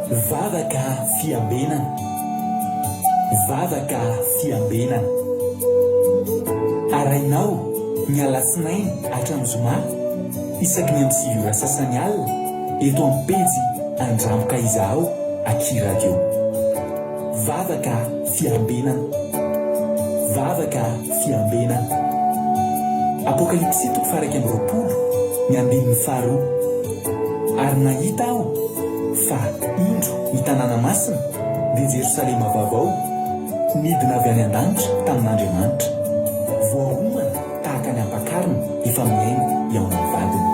Vavaka fiambenana. Vavaka fiambenana. Arahinao ny alatsinainy hatramin'ny zoma isaky ny amin'ny 9 ora sasany alina eto amin'ny pejy Andramoka Izahao aky Radio. Vavaka fiambenana. Vavaka fiambenana. Apokalypsy toko faha-21, ny andininy faharoa. Ary nahita aho fa, indro, ny tanàna masina, dia Jerosalema vaovao, nidina avy any an-danitra tamin'Andriamanitra. Voaomana tahaka ny ampakarina efa mihaingo hihaona amin'ny vadiny.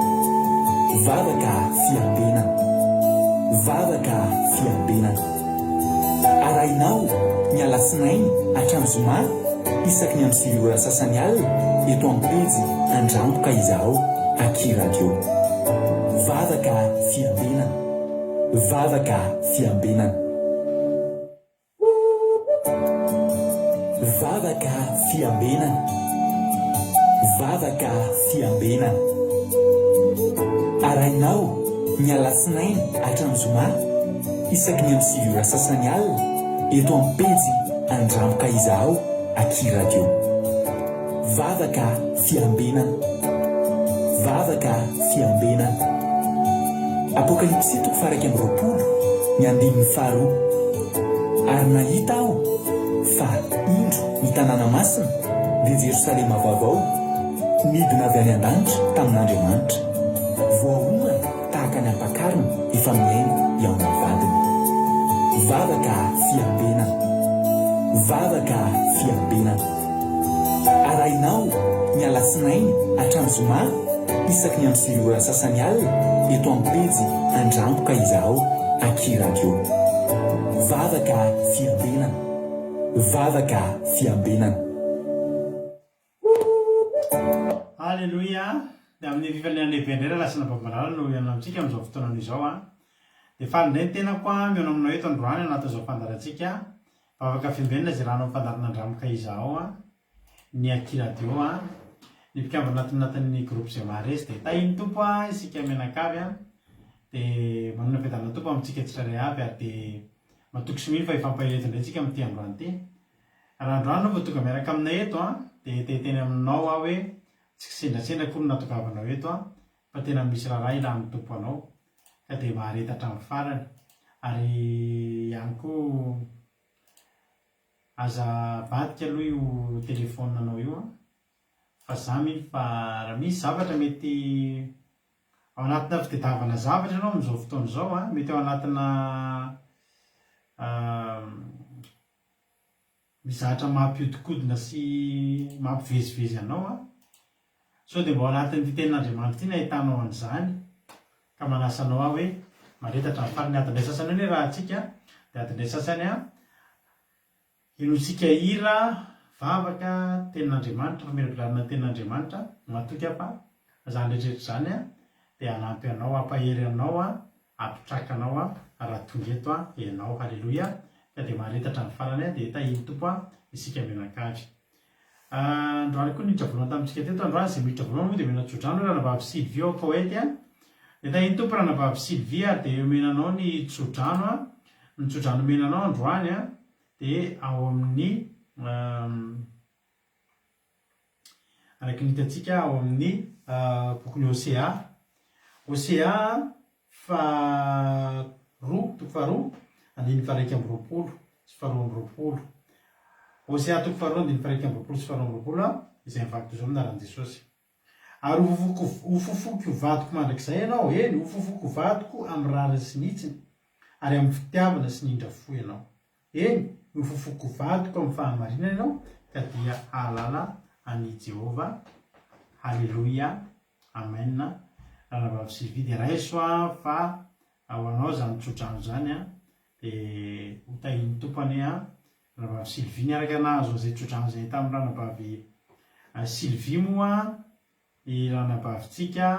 Vavaka fiambenana. Vavaka fiambenana. Arahinao ny alatsinainy hatramin'ny zoma isaky ny amin'ny 9 ora sasany alina eto amin'ny pejy Andramboka Izahao aky Radio. Vavaka fiambenana. Vavaka fiambenana. Vavaka fiambenana. Vavaka fiambenana. Arahinao ny alatsinainy hatramin'ny zoma isaky ny amin'ny 9 ora sasany alina eto amin'ny pejy Andramoka Izahao aky Radio. Vavaka fiambenana. Vavaka fiambenana. Apokalypsy toko faha-21, ny andininy faharoa. Ary nahita aho fa, indro, ny tanàna masina, dia Jerosalema vaovao, nidina avy any an-danitra tamin'Andriamanitra. Voaomana tahaka ny ampakarina efa mihaingo hihaona amin'ny vadiny. Vavaka fiambenana. Vavaka fiambenana. Arahinao ny alatsinainy hatramin'ny zoma isaky ny amin'ny 9 ora sasany alina eto amin'ny pejy Andramboka Izahao aky Radio. Vavaka fiambenana. Vavaka fiambenana. Aleloia! Dia amin'ny fifaliana lehibe indray rahalahy sy anabavy malala no hihaona amintsika amin'izao fotoana izao an. Dia faly indray ny tenako an, mihaona aminao eto androany anatin'izao fandaharantsika Vavaka Fimbenina izay rano ampandarina Andramoka Izahao an, ny Aky Radio an, ny mpikambana anatin'ny groupe izay maharesy dia tahin'ny Tompo an isika mianakavy an, dia manona fiadanana Tompo amintsika tsirairay avy ary dia matoky sy mino fa hifampahery eto indray isika amin'ity androany ity. Raha androany ianao vao tonga miaraka aminay eto an, dia te hiteny aminao aho hoe tsy kisendrasendra akory no nahatongavanao eto an, fa tena misy raharaha ilan'ny Tompo anao ka dia mahareta hatramin'ny farany ary ihany koa aza avadika aloha io téléphone anao io an, fa za mino fa raha misy zavatra mety ao anatina fitedavana zavatra ianao amin'izao fotoana izao an, mety ao anatina Misy zavatra mampiodikodina sy mampivezivezy anao an! Sao dia mba ao anatin'ity tenin'Andriamanitra ity no ahitanao an'izany? Ka manasa anao aho hoe, mahareta hatramin'ny farany. Adin'ny iray sasany eo ny rahantsika, dia adin'ny iray sasany an, henointsika hira, vavaka, tenin'Andriamanitra, famelabelarana ny tenin'Andriamanitra. Matoky aho fa izany rehetra rehetra izany an, dia hanampy anao, hampahery anao an, Hampitraka anao aho raha tonga eto aho ianao. Haleloia! Ka dia mahareta hatramin'ny farany aho dia tahian'ny Tompo aho isika mianakavy. Androany koa niditra voalohany tamintsika teto androany, izay miditra voalohany moa dia omena tsodrano hoe Ranabavy Sylvie ao Koety a. Dia tahian'ny Tompo Ranabavy Sylvie ary dia omena anao ny tsodrano a. Ny tsodrano omena anao androany a dia ao amin'ny Araka ny hitantsika ao amin'ny bokin'i Hosea. Hosea faharoa, toko faharoa, andininy faha-21 sy faha-22. Hosea toko faharoa, andininy faha-21 sy faha-22, izay mivaky toy izao amin'ny anaran'i Jesosy. Ary ho fofoko ho vadiko mandrakizay ianao, eny, ho fofoko ho vadiko amin'ny rariny sy ny hitsiny, ary amin'ny fitiavana sy ny indra fo ianao. Eny, ho fofoko ho vadiko amin'ny fahamarinana ianao, ka dia hahalala an'i Jehovah. Haleloia. Amen. Ranabavy Sylvie, dia raiso aho fa ho anao izany tsodrano izany an, dia ho tahian'ny Tompo anie an. Ranabavy Sylvie niaraka nahazo an'izay tsodrano izay tamin'ny ranabavy Sylvie moa ny ranabavintsika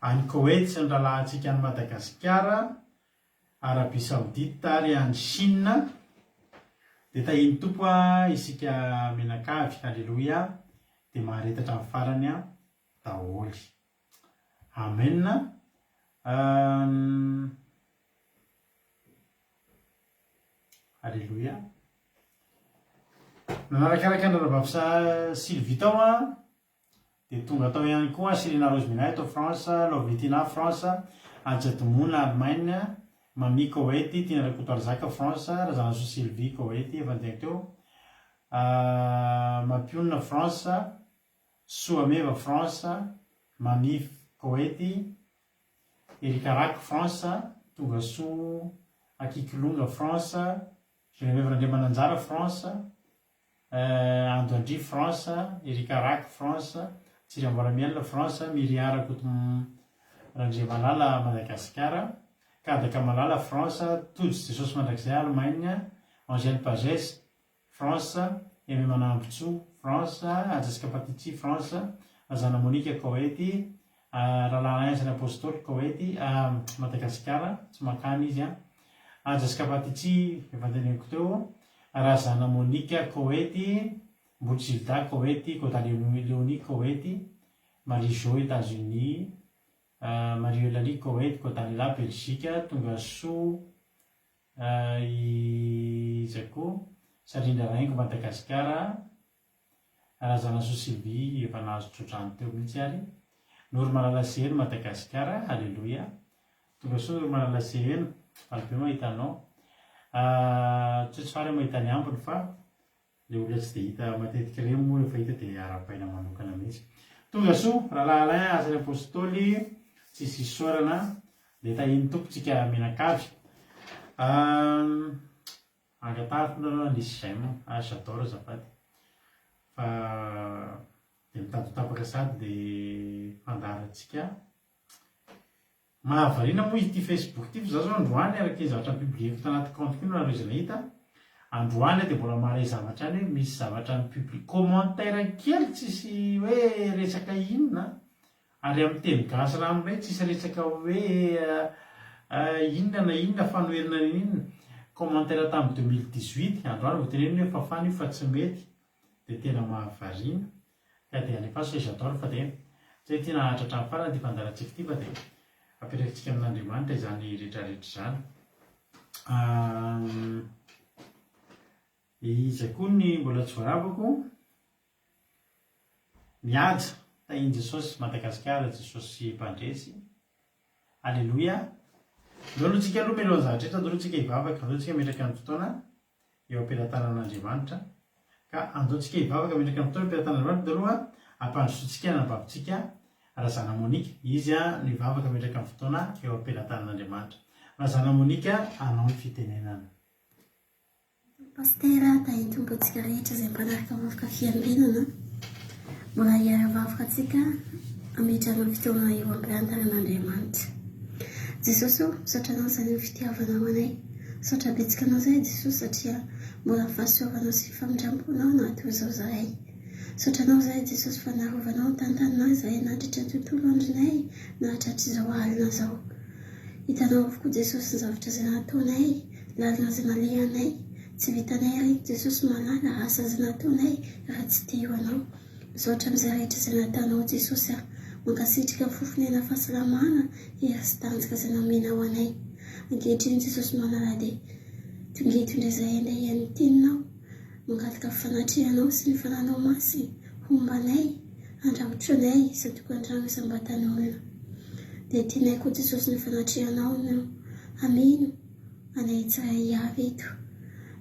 any Koweït sy ny rahalahintsika any Madagasikara, Arabie Saoudite ary any Chine. Dia tahian'ny Tompo isika mianakavy. Aleloia. Dia mahareta hatramin'ny farany daholo. Amen. Aleloia. Nanarakaraka ny Ranabavy Sylvie tao an, dia tonga tao ihany koa Selena Rosemina eto France, Lovely Tina France, Haja Domoina Allemagne, Mamie Koweït, Tina Rakotoarizaka France, Razanasoa Sylvie Koweït, efa niteniko teo, Mampionona France, Soameva France, Mamie Koweït, Erika Rack France, Tongasoa Akikilonga France, Geneviève Randriamananjara France, Ando Andria France, Erika Rack France, Tsiry Miel France, Myria Rakoto Randriamalala Madagasikara, Kadaka Malala France, Tojo Jesosy Mandrakizay Allemagne, Angèle Pagès France, Aimé Manambotsoa, France, Jessica Patici, France, Razana Monica, Koety, Rahalahy Alain sy ny Apostoly, Koety, Madagasikara, tsy mankany izy an, Jessica Patici, efa noteneniko teo, Razana Monica, Koety, Mboly Gilda, Koety, Goda Léonie, Koety, Marie Jo, Etats-Unis, Marie Eulalie, Koety, Godanela, Belgique, Tongasoa, Iza koa? Sarindra Raingo Madagasikara, Razanasoa Sylvie efa nahazo tsodrano teo mihitsy ary. Noromalala Seheno Madagasikara, Aleloia. Tonga soa Noromalala Seheno, faly be mahita anao. Tsy hoe tsy faly aho mahita ny ambiny fa Le olona tsy dia hita matetika ireny moa rehefa hita dia arahabaina manokana mihitsy. Tonga soa Rahalahy Alain, Asan'ny Apostoly, tsisy isaorana, dia tahian'ny Tompo tsika mianakavy. Angatahako nareo hanisy j'aime, ah j'adore azafady, fa dia mitady ho tapaka sady le fandaharantsika. Mahavariana moa ity Facebook ity fa za zao androany araka iny zavatra ni-publier-ko tanaty compte-ko iny ho anareo izay nahita, androany aho dia mbola maharay zavatra ihany hoe misy zavatra ni-publier, commentaire kely tsisy hoe resaka inona ary amin'ny teny gasy ranoray tsisy resaka hoe inona na inona fanoherana n'inona, commentaire tamin'ny 2018, androany vao tenenina hoe fafana io fa tsy mety dia tena mahavariana. Ka dia alefaso ilay j'adore fa dia tsy hay tiana hahatratra ny farany ity fandaharantsika ity fa dia apetrakintsika amin'Andriamanitra izany rehetrarehetra izany. Iza koa ny mbola tsy voaravako? Mihaja, tahin'i Jesosy, Madagasikara, Jesosy mpandresy. Aleloia. Andao aloha tsika aloha mialohan'ny zavatra rehetra, andao aloha tsika hivavaka, andao tsika hametraka ny fotoana eo am-pelatanan'Andriamanitra. Ka andao tsika hivavaka hametraka ny fotoana eo am-pelatanan'Andriamanitra, andao aloha hampandrosoantsika ny anabavintsika Razana Monica. Izy no hivavaka hametraka ny fotoana eo am-pelatanan'Andriamanitra. Razana Monica, anao ny fitenenana. Pasitera, Tahin'ny Tompo antsika rehetra izay mpanaraka vavaka fiambenana. Mbola hiara-vavaka antsika hametrahana ny fitaovana eo am-pilantanan'Andriamanitra. Jesosy ô, misaotra Anao izany amin'ny fitiavanao anay. Misaotra betsaka Anao izahay Jesosy satria mbola ny fahasoavanao sy ny famindram-ponao no ato izao izahay. Misaotra Anao izahay Jesosy fa narovanao nitantanana izahay nandritra ny tontolo andronay nahatratra izao alina izao. Hitanao avokoa Jesosy ny zavatra izay nataonay. Lalana izay nalehanay, tsy vitanay ry Jesosy malala asa izay nataonay raha tsy teo Anao. Misaotra amin'izay rehetra izay nataonao Jesosy a. Mankasitrika ny fofon'aina fahasalamana, hery sy tanjaka izay nomenao anay. Ankehitriny Jesosy malala dia tonga eto indray izahay handeha hihaino ny teninao. Mangataka ny fanatrehanao sy ny fananao masina homba anay, handrakotra anay isan-tokantrano isam-batan'olona. Dia tianay koa Jesosy ny fanatrehanao no hameno anay tsirairay avy eto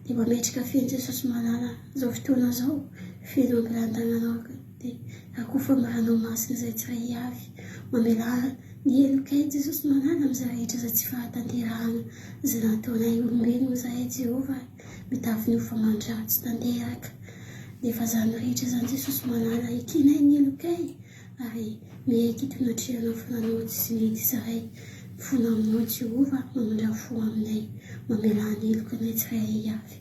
dia mametraka feno Jesosy malala zao fotoana zao feno ampilantananao dia rakofa am ranao masina izay tsirairay avy mamelà ny helokay Jesosy malala amizay rehetra izay tsy fahatanterahana izay nataonay olombelona izahay Jehovah mitafy ny ho famandratsy tanteraka nefa zany rehetra zany Jesosy malala ekenay ny helokay Ary miaiky eto anatrehanao fa nanao tsy mety izahay. Mifona aminao Jehovah, mamindrà fo aminay, mamelà ny heloka anay tsirairay avy.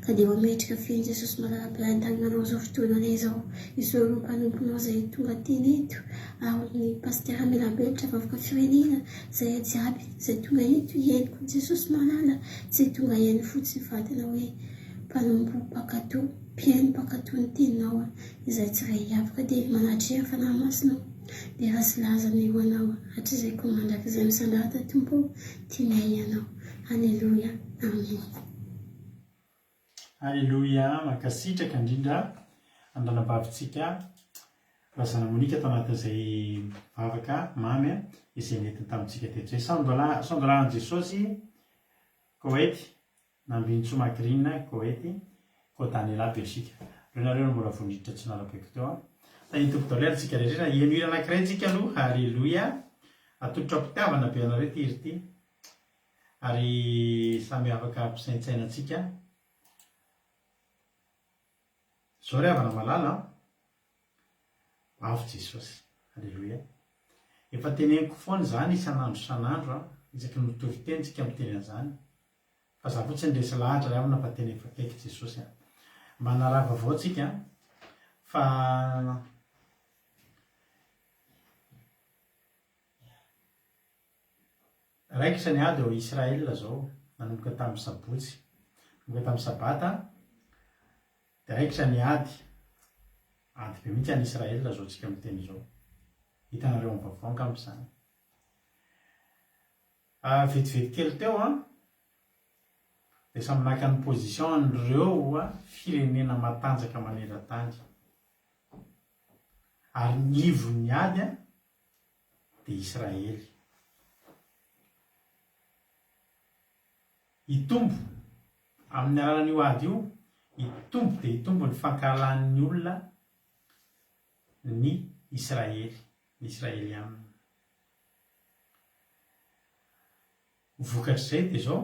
Ka dia mametraka feno Jesosy malala-pilain-tanana anao izao fotoananay izao, izao ireo mpanomponao izay tonga teny eto, ao amin'ny Pasitera Melabelitra Vavoka Firenena, izahay jiaby izay tonga eto hihaino koa Jesosy malala, tsy tonga hihaino fotsiny fa tena hoe mpanompo mpankatò, mpihaino mpankatò ny teninao. Izay tsy ray hiavaka dia manatreha Fanahy Masina ô, dera sy laza anie ho Anao hatrizay koa mandrakizay misandrata Tompo ô, tianay Ianao. Aleloia. Amen. Aleloia, mankasitraka indrindra an'i ranabavintsika Razana Monica tao anatin'izay vavaka mamy izay nentiny tamintsika teto izay. Sandra an'i Jesosy, Koety, Nambinintsoa Macrine, Koety, Kodanela, Belgique. Ireo nareo no mbola vao niditra tsy narabaiko teo an. Tahin'ny Tompo daholo ary tsika rehetra. Heno hira anankiray tsika aloha. Aleloia. Atolotra am-pitiavana be anareo ity hira ity. Ary samy afaka hampisaintsaina antsika. Zao ry havana malala an. Ho avy Jesosy. Aleloia. Efa teneniko foana izany isan'andro isan'andro an, isaky ny mitory teny tsika miteny an'izany. Fa za fotsiny resy lahatra ry havana fa tena efa akaiky Jesosy an. Mba hanaraha vaovao tsika an. Fa Raikitra ny ady ao Israel zao, nanomboka tamin'ny sabotsy, nanomboka tamin'ny sabata dia raikitra ny ady, ady be mihitsy any Israel zao tsika miteny izao. Hitanareo amin'ny vaovao angamba izany. Ah, vetivety kely teo an, dia samy naka ny position an'ireo firenena matanjaka maneran-tany. Ary ny ivon'ny ady an, dia Israely. Hitombo, amin'ny alalan'io ady io, hitombo dia hitombo ny fankahalan'ny olona ny Israely, ny Israeliana. Ho vokatr'izay dia izao,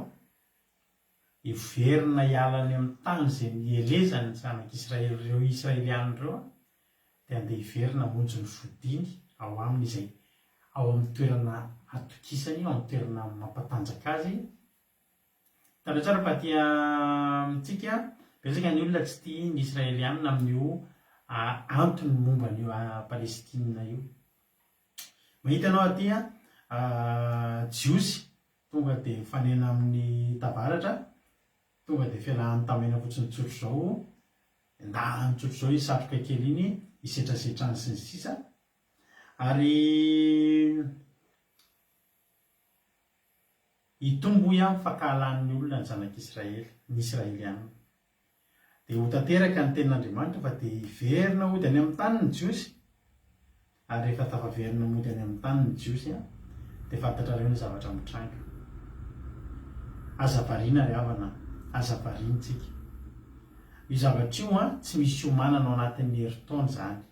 hiverina hiala any amin'ny tany izay nielezany ny zanak'Israely ireo Israeliana ireo dia handeha hiverina hamonjy ny fodiany ao aminy izay ao amin'ny toerana atokisany, ao amin'ny toerana mampatanjaka azy. Hitanareo tsara fa aty amintsika, betsaka ny olona tsy tia ny Israeliana amin'io antony momba an'io Palestina io. Mahita ianao aty Jiosy tonga dia mifanena amin'ny tavaratra, tonga dia fialahany tamena fotsiny tsotr'izao, endahany tsotr'izao iny satroka kely iny, hisetrasetrany sy ny sisa. Ary hitombo hoy aho ny fankahalan'ny olona ny zanak'Israely, ny Israeliana. Dia ho tanteraka ny tenin'Andriamanitra fa dia hiverina hody any amin'ny tany ny Jiosy, ary rehefa tafaverina mody any amin'ny tany ny Jiosy dia fantatrareo ny zavatra mitranga. Aza variana ry havana a, aza variana tsika. Io zavatra io an, tsy misy hiomanana ao anatin'ny herintaona izany.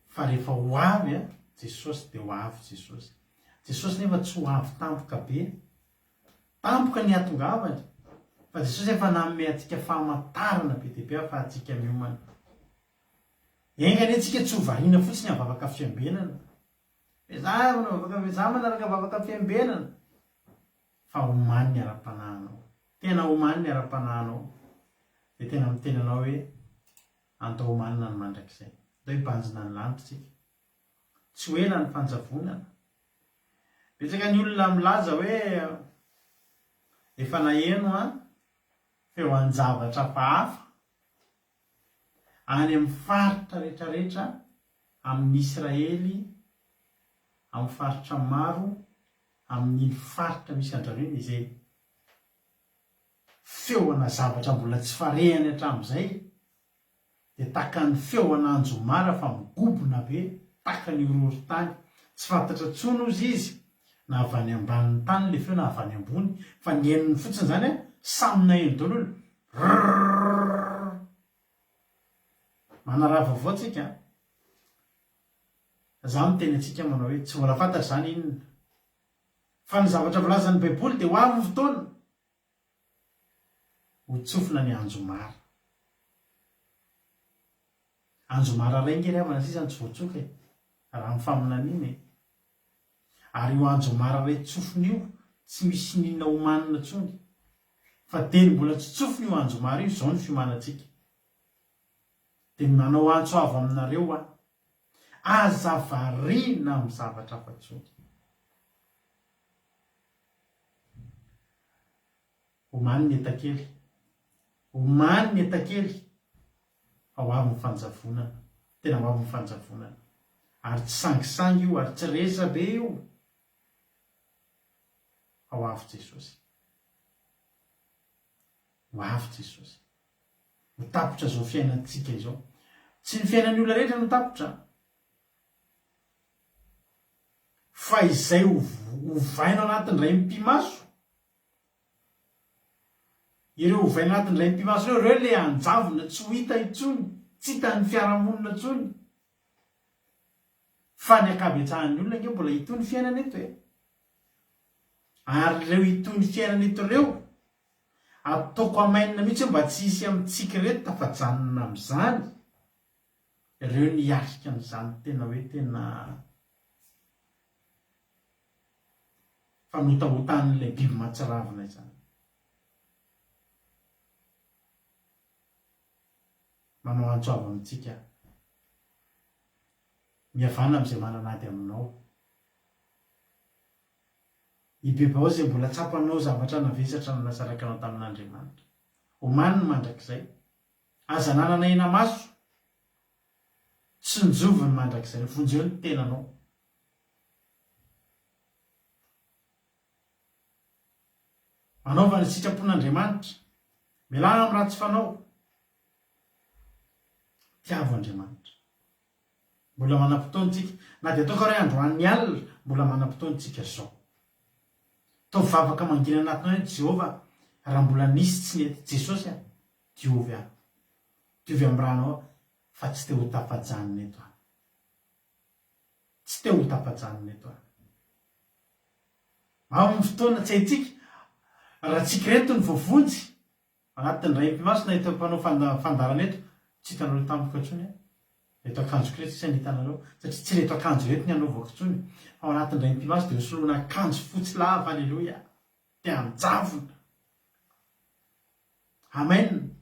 Fa rehefa ho avy an, Jesosy dia ho avy Jesosy. Jesosy nefa tsy ho avy tampoka be Tampoka ny hahatongavany, fa Jesosy efa nanome antsika famantarana be dia be ahafahantsika miomana. Enga anie tsika tsy ho variana fotsiny amin'ny vavaka fiambenana. Za manao vavaka, za manaraka vavaka fiambenana. Fa omany ny ara-panahinao. Tena omany ny ara-panahinao. Dia tena miteny anao hoe andao omanina ny mandrakizay. Andao hibanjina ny lanitra tsika. Tsy ho ela ny fanjavonana. Betsaka ny olona milaza hoe efa naheno an feoan-javatra hafahafa any amin'ny faritra rehetrarehetra amin'i Israely, amin'ny faritra maro amin'iny faritra misy an-dRareo iny izay feona zavatra mbola tsy farehany hatramin'izay. Dia takan'ny feo an'Anjomara fa migobona be taka ny horohorontany. Tsy fantatra intsony ozy izy na avy any ambanin'ny tany le feo na avy any ambony fa ny henony fotsiny zany an, samy naheno daholo olo rrrrrrrr. Manaraha vaovao tsika an. Za miteny antsika manao hoe tsy mbola fantatra zany inona. Fa ny zavatra voalazan'ny baiboly dia ho avy ny fotoana. Ho tsofina ny anjomara. Anjomara iray nge ry havana sisa no tsy voatsoka e! Raha ny faminaniana e! Ary io anjomara iray tsofina io tsy misy n'inona omanina intsony. Fa dieny mbola tsy tsofina io anjomara io, izao ny fiomanantsika. Dia manao antso avo aminareo aho. Aza variana amin'ny zavatra hafa intsony. Omany ny etakely. Omany ny etakely fa ho avy ny fanjavonana. Tena ho avy ny fanjavonana. Ary tsy sangisangy io ary tsy resabe io fa ho avy Jesosy. Ho avy Jesosy. Ho tapitra izao fiainantsika izao. Tsy ny fiainan'ny olona rehetra no tapitra. Fa izay hovaina ao anatin'ny indray mipi-maso, ireo hovaina anatin'ny indray mipi-maso ireo, ireo ilay hanjavona tsy ho hita intsony, tsy hitan'ny fiarahamonina intsony. Fa ny ankabetsahan'ny olona ange mbola hitohy ny fiainana eto e. Ary ireo hitohy ny fiainana eto ireo, ataoko amen mihitsy hoe mba tsy hisy amintsika ireto tafajanona amin'izany. Ireo niatrika an'izany tena hoe tena fanotahotan'ilay biby mahatsiravina izany. Manao antso avo amintsika aho. Mihavàna amin'izay manana ady aminao. Ibebaho izay mbola tsapanao zavatra navesatra nanasaraka anao tamin'Andriamanitra. Omany ny mandrakizay. Aza ananana hena-maso, tsinjovy ny mandrakizay, vonjeo ny tenanao. Manaova ny sitrapon'Andriamanitra, mialà amin'ny ratsy fanao, tiavo Andriamanitra. Mbola manam-potoana tsika, na dia ataoko ary hoe androany alina, mbola manam-potoana tsika zao. Ataovy vavaka mangina anatinao hoe Jehovah, raha mbola nisy tsy nety Jesosy a, diovy aho. Diovy amin'ny ranao aho fa tsy te ho tafajanona eto aho. Tsy te ho tafajanona eto aho. Amin'ny fotoana tsy haintsika, raha tsika ireto no voavonjy, anatin'ny ray am-pimaso na eto mpanao fandaharana eto, tsy hitanareo tampoka intsony aho. Ireto akanjoko ireto sisa no hitanareo, satria tsy ireto akanjo ireto ny hanaovako intsony, fa ao anatin'ny ray am-pimaso dia hosoloina akanjo fotsy lava, aleloia, dia hanjavona. Amen!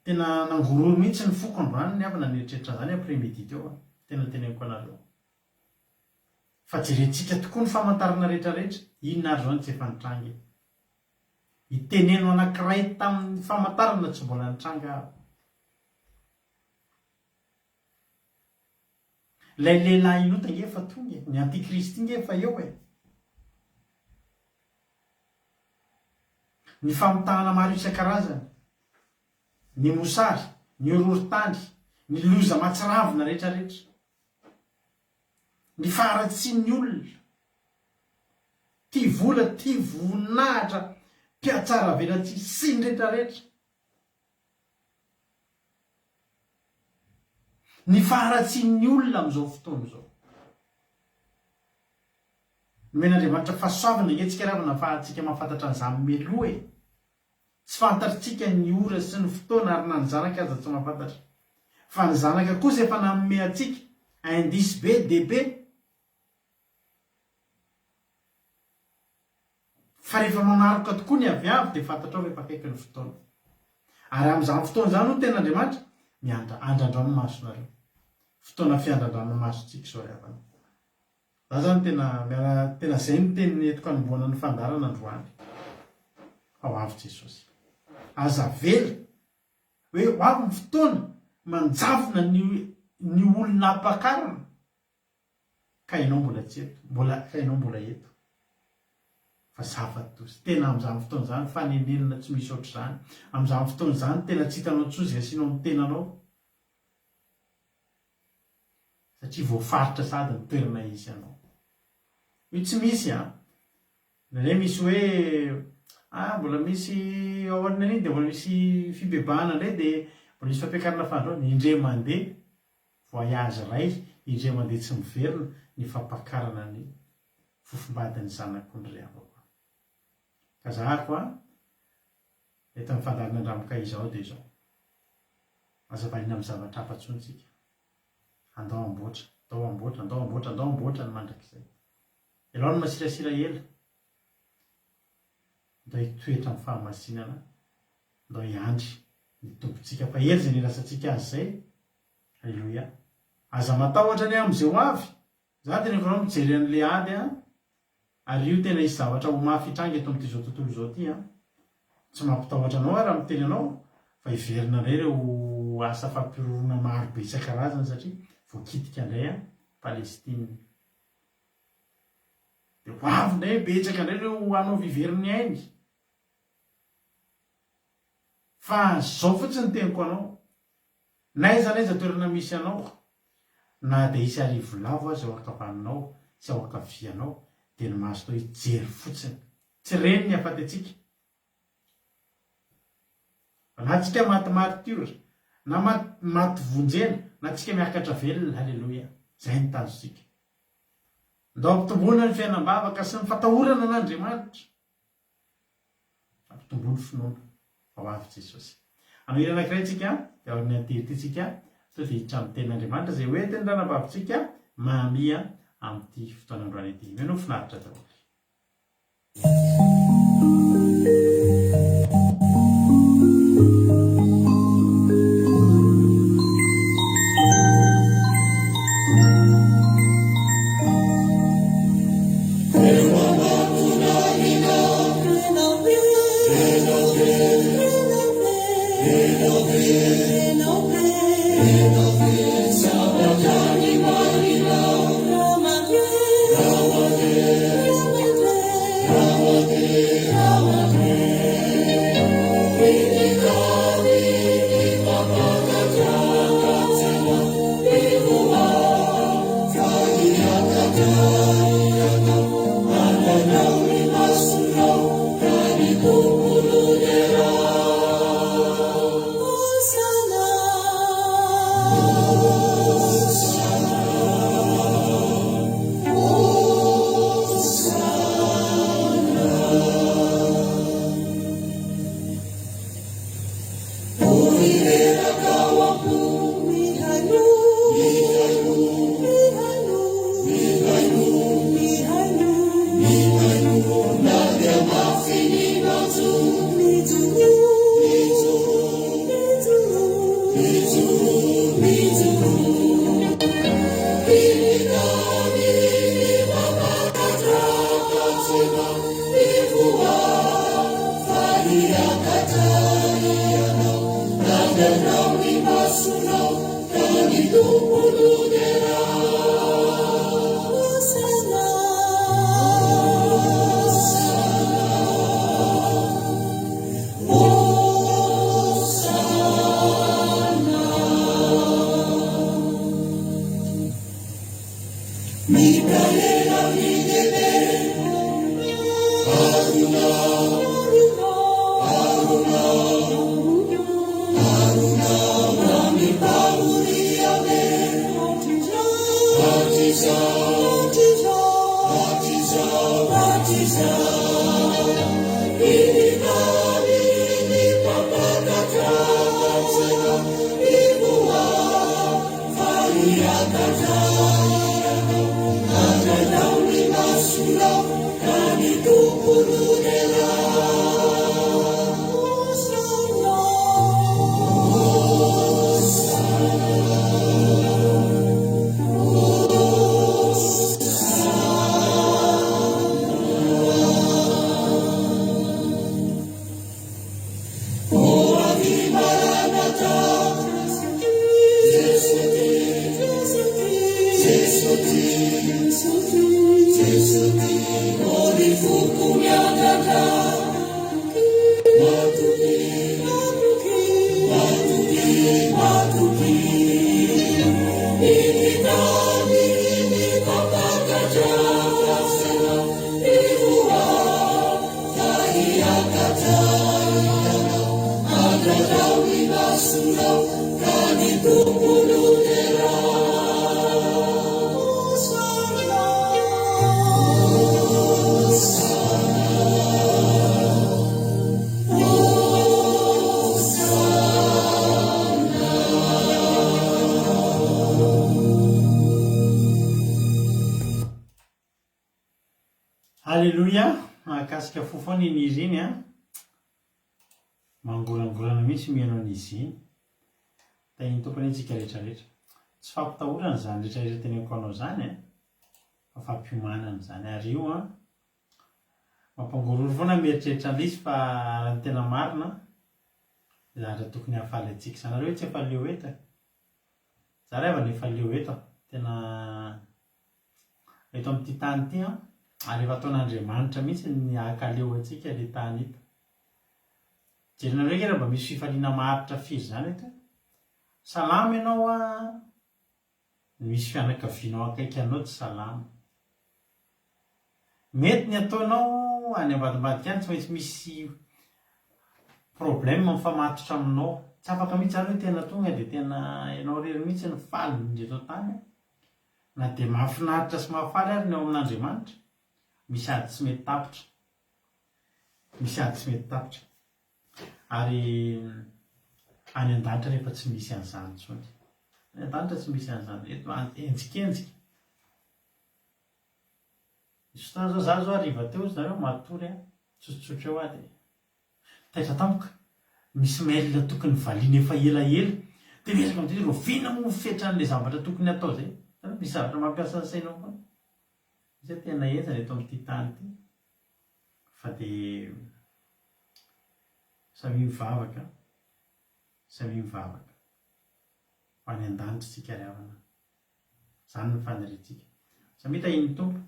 Tena nangororo mihitsy ny foko androany ny havana nieritreritra an'izany après midi teo aho. Tena teneniko anareo. Fa jerentsika tokoa ny famantarana rehetra rehetra, inona ary izao no tsy efa nitranga e? Iteneno anankiray tamin'ny famantarana tsy mbola nitranga aho. Ilay lehilahy Lota ange efa tonga e, ny antikristy nge efa eo e. Ny famitahana maro isan-karazany, ny mosary, ny horohorontany, ny loza mahatsiravina rehetrarehetra, ny faharatsian'ny olona, tia vola, tia voninahitra, mpihatsaravelatsihy sy ny rehetrarehetra. Ny faharatsian'ny olona amin'izao fotoana izao. Nomen'Andriamanitra fahasoavana ange tsika ravana ahafahantsika mahafantatra an'izany mialoha e! Tsy fantatritsika ny ora sy ny fotoana ary na ny zanaka aza tsy mahafantatra. Fa ny zanaka kosa efa nanome antsika indice be dia be Fa rehefa manaroka tokoa ny aviavy dia fantatrao fa efa akaiky ny fotoana. Ary amin'izany fotoana izany hoy ny tenin'Andriamanitra, miandra, andrandrao ny masonareo. Fotoana fiandrandrana ny masontsika izao ry havana. Za zany tena miala, tena zay no teny entiko hanombohana ny fandaharana androany. Fa ho avy Jesosy. Aza avela hoe ho avy ny fotoana manjavona ny ny olona ampakarina. Ka ianao mbola tsy eto, mbola, ka ianao mbola eto. Fa zava-doza. Tena amin'izany fotoana izany, fanenenana tsy misy ohatr'izany. Amin'izany fotoana izany, tena tsy hitanao intsony izay asianao ny tenanao. Satria voafaritra sahady ny toerana hisy anao. Io tsy misy an. Indraindray misy hoe, ah, mbola misy ao aorianan'iny dia mbola misy fibebahana indray dia mbola misy fampiakarana fanindroany. Indray mandeha. Voyage iray indray mandeha tsy miverina ny fampakarana ny fofombadin'ny zanak'ondry ry havako a. Ka zahako a, eto amin'ny fandaharana Andramoka izao dia izao. Aza variana amin'ny zavatra hafa intsony tsika. Andao hamboatra, andao hamboatra, andao hamboatra, andao hamboatra ny mandrakizay. Ialao ny masirasira ela. Ndao hitoetra amin'ny fahamasinana, ndao hiandry ny Tompontsika fa ela izay niandrasantsika Azy izay. Aleloia. Aza matahotra anie amin'izay ho avy. Za teneniko anao mijery an'le ady an, ary io tena hisy zavatra ho mafy hitranga eto amin'ity izao tontolo izao ity an. Tsy mampitahotra anao aho raha miteny anao fa hiverina indray ireo asa fampihorohoroana maro be isan-karazany satria voakitika indray an Palestine. Dia ho avy indray betsaka indray ireo hanao viverin'ny ainy. Fa zao fotsiny ny teniko anao, n'aiza n'aiza toerana misy anao, na dia hisy arivolavo aza eo ankavananao sy ao ankavianao, dia ny masonao hijery fotsiny. Tsy reny ny hafaty antsika. Fa na tsika maty martiora, na maty maty vonjena, na tsika miakatra velona, haleloia, zay ny tanjontsika. Ndao ampitomboina ny fiainam-bavaka sy ny fatahorana an'Andriamanitra. Ampitomboy ny finoana fa ho avy Jesosy. Hanao hira anankiray tsika, dia aorian'ny hira ity tsika, sao dia hiditra amin'ny tenin'Andriamanitra izay hoentin'ny ranabavitsika Mamy amin'ity fotoana androany ity. Mino ho finaritra daholo. Aleloia, mahakasika fo foana iny hira iny an. Mangorangorana mihitsy mihaino an'izy iny. Tahin'ny Tompo anie tsika rehetra rehetra. Tsy fampitahorana izany rehetra rehetra teneniko anao izany an, fa fampiomanana izany. Ary io an, mampangororo foana mieritreritra an'ilay izy fa raha ny tena marina, zavatra tokony hahafaly antsika izany. Nareo ve tsy efa leo eto e? Za ry havana efa leo eto, tena eto amin'ity tany ity an, ary efa ataon'Andriamanitra mihitsy ny hakaleo antsika ilay tany ito. Jerenareo ange raha mba misy fifaliana maharitra firy izany eto e. Salama ianao an, misy fianakavianao akaiky anao tsy salama. Mety ny ataonao any ambadimbadika any tsy maintsy misy problème mifamatotra aminao. Tsy afaka mihitsy izany hoe tena tonga dia tena ianao irery mihitsy no faly indrindra eto an-tany an. Na dia mahafinaritra sy mahafaly ary ny ao amin'Andriamanitra, misy ady tsy mety tapitra. Misy ady tsy mety tapitra. Ary any an-danitra nefa tsy misy an'izany intsony. Any an-danitra tsy misy an'izany. Eto henjikenjika. Nisy fotoana zao, za zao hariva teo hozy nareo matory an, tsotsotra eo aho dia taitra tampoka, misy mail tokony valiana efa elaela, dia miezaka mitady hoe rahoviana moa ny fetran'ilay zavatra tokony hatao zay, hitanao misy zavatra mampiasa ny sainao foana, misy hoe tena henjana eto amin'ity tany ity, fa dia samia mivavaka, samia mivavaka, ho any an-danitra isika ry havana. Izany no faniriantsika. Samia tahian'ny Tompo.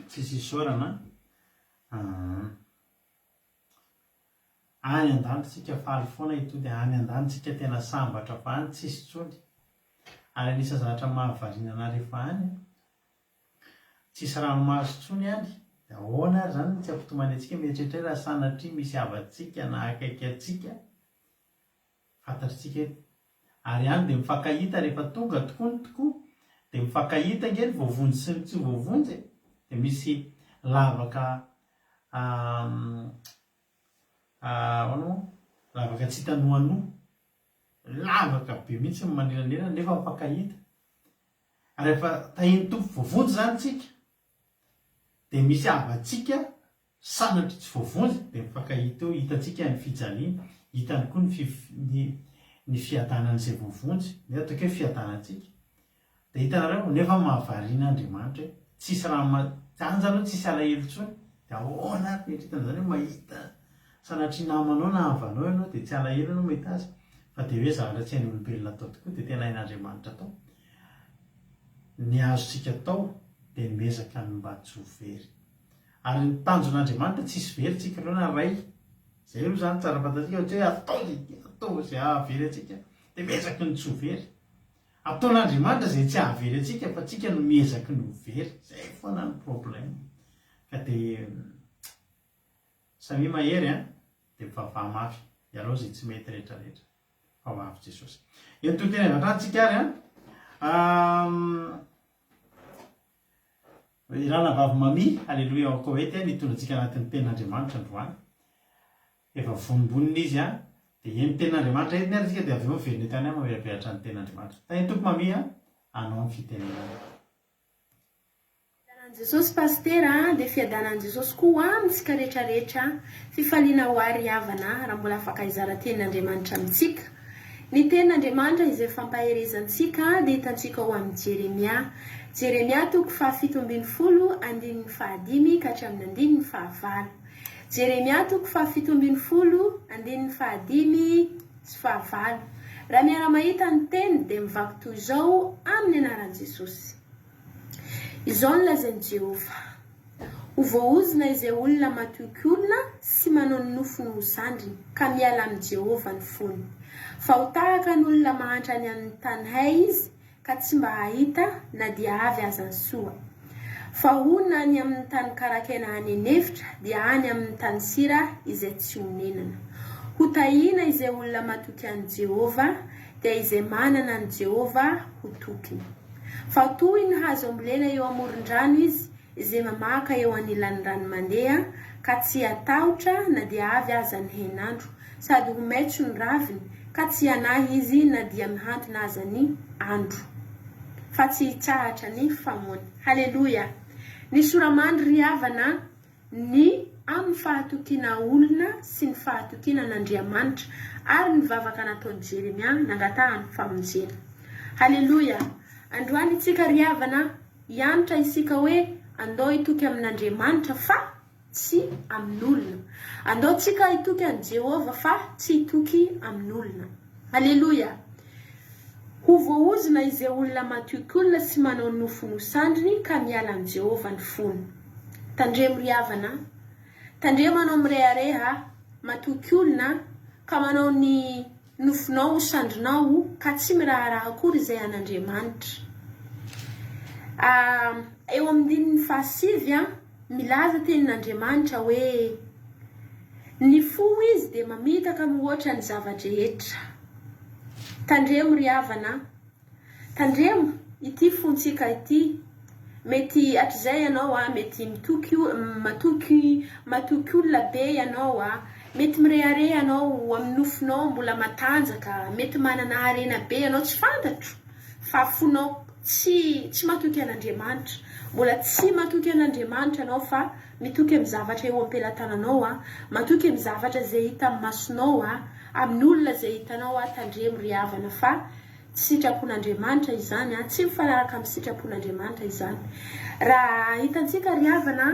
Tsisy isaorana. Any an-danitra isika faly foana hitody, any an-danitra isika tena sambatra fa any tsisy intsony. Ary anisan'ny zavatra mahavariana anah rehefa any, tsisy ranomaso intsony any, dia ahoana ary izany no tsy hampitomany antsika mieritreritra hoe raha sanatria misy havantsika na akaiky antsika, Fantatritsika eto. Ary any dia mifankahita rehefa tonga tokoa ny tokoa dia mifankahita ange ny voavonjy sy ny tsy voavonjy e! Dia misy lavaka ahoana moa? Lavaka tsy hita noanoa. Lavaka be mihitsy ny manelanelana nefa mifankahita. Ary rehefa tahin'ny Tompo voavonjy izany tsika dia misy havantsika Sanatria tsy voavonjy dia mifankahita eo, hitantsika ny fijaliana, hitany koa ny ny ny fiadanan'izay voavonjy, ny ataoko hoe fiadanantsika. Dia hitanareo, nefa mahavariana Andriamanitra hoe tsisy raha ma, zany zany hoe tsisy alahelo intsony, dia ahoana ary ny eritreretina an'izany hoe mahita sanatria namanao na havanao ianao dia tsy alahelo ianao mahita azy, fa dia hoe zavatra tsy hain'ny olombelona atao tokoa dia tena hain'Andriamanitra atao. Ny azontsika atao dia ny miezaka ny mba tsy ho very. Ary ny tanjon'Andriamanitra tsisy very tsika ireo na ray. Zay aloha zany tsara fantatsika fa tsy hoe atao zay atao zay hahavery antsika dia miezaky ny tsy ho very. Ataon'Andriamanitra zay tsy hahavery antsika fa tsika no miezaky ny ho very. Zay foana ny problème. Ka dia samia mahery an, dia mivavaha mafy ialao zay tsy mety rehetra rehetra fa ho avy Jesosy. Ento teny avy hatrany tsika ary an. I Ranabavy Mami, Aleloia ao Koety, nitondra antsika anatin'ny Tenin'Andriamanitra androany. Efa vonombonona izy an, dia heno Tenin'Andriamanitra entiny ary isika dia avy eo miverina eto ihany an mamirapiratra ny Tenin'Andriamanitra. Tahin'ny Tompo Mami an, anao ny fitenenana. Fiadanan'i Jesosy Pasitera a, dia fiadanan'i Jesosy koa ho amintsika rehetra rehetra, fifaliana ho ahy ry havana raha mbola afaka hizara tenin'Andriamanitra amintsika. Ny Tenin'Andriamanitra izay fampaherezantsika dia hitantsika ao amin'ny Jeremia. Jeremia toko fahafito ambinifolo andininy fahadimy ka hatramin'ny andininy fahavalo. Jeremia toko fahafito ambinifolo andininy fahadimy sy fahavalo. Raha miara-mahita ny teny dia mivaky toy izao amin'ny anaran'i Jesosy. Izao no lazain'i Jehovah, Ho voaozona izay olona matoky olona sy manao ny nofony ho zandriny, ka miala amin'i Jehovah ny fony. Fa ho tahaka ny olona mahantra any amin'ny tany hay izy, ka tsy mba hahita na dia avy aza ny soa. Fa honina any amin'ny tany karakaina any an'efitra, dia any amin'ny tany sira izay tsy onenana. Hotahina izay olona matoky an'i Jehovah, dia izay manana an'i Jehovah ho tokiny. Fa toy ny hazo ambolena eo amoron-drano izy, izay mamaka eo anilan'ny rano mandeha, ka tsy hatahotra na dia avy aza ny hainandro, sady ho maitso ny raviny, ka tsy hanahy izy na dia mihantona aza ny andro. Fa tsy hitsahatra ny famoany. Haleloia! Ny sora-mandry ry havana a! Ny amin'ny fahatokiana olona sy ny fahatokiana an'Andriamanitra ary ny vavaka nataon'i Jeremia nangatahany famonjena. Haleloia! Androany itsika ry havana hianatra isika hoe andao hitoky amin'Andriamanitra fa tsy amin'olona. Andao tsika hitoky an'i Jehovah fa tsy hitoky amin'olona. Aleloia! Ho voaozona izay olona matoky olona sy manao nofy ho sandriny ka miala amin'i Jehovah ny fony. Tandremo ry havana a! Tandremo anao mirehareha, matoky olona, ka manao ny nofonao ho sandrinao ka tsy miraharaha akory izay an'Andriamanitra. Eo amin'ny andininy fahasivy, milaza tenin'Andriamanitra hoe, Ny fo izy dia mamitaka mihoatra ny zava-drehetra. Tandremo ry havana a! Tandremo ity fontsika ity, mety hatrizay ianao a, mety mitoky matoky matoky olona be ianao a, mety mirehareha ianao amin'ny nofinao mbola matanjaka, mety manana harena be ianao, tsy fantatro fa fonao tsy tsy matoky an'Andriamanitra, mbola tsy matoky an'Andriamanitra ianao fa mitoky amin'ny zavatra eo am-pelatananao a, matoky amin'ny zavatra izay hita amin'ny masonao a, amin'ny olona izay hitanao a, tandremo ry havana fa Tsy sitrapon'Andriamanitra izany an, tsy mifanaraka amin'ny sitrapon'Andriamanitra izany. Raha hitantsika ry havana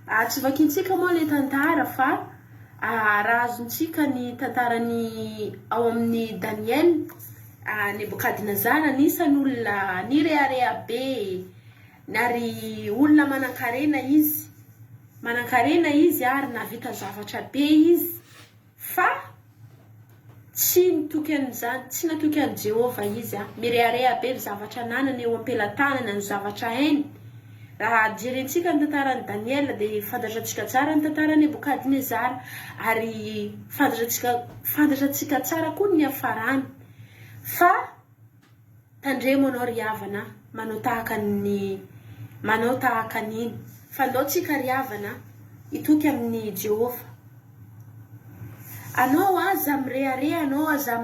an, tsy vakintsika moa ilay tantara fa raha azontsika ny tantaran'ny ao amin'ny Daniel, Nebokadnezara anisan'olona nirehareha be ary olona manankarena izy, manankarena izy ary nahavita zavatra be izy. Fa tsy nitoky an'izany, tsy natoky an'i Jehovah izy. Mirehareha be ny zavatra ananany eo am-pelatanana, ny zavatra hainy. Raha jerentsika ny tantaran'i Daniela dia fantatrantsika tsara ny tantaran'i Nebokadnezara, ary fantatrantsika fantatrantsika tsara koa ny niafarany. Fa Tandremo anao ry havana manao tahaka ny manao tahaka an'iny. Fa ndao tsika ry havana hitoky amin'i Jehovah. Anao aza mirehareha anao aza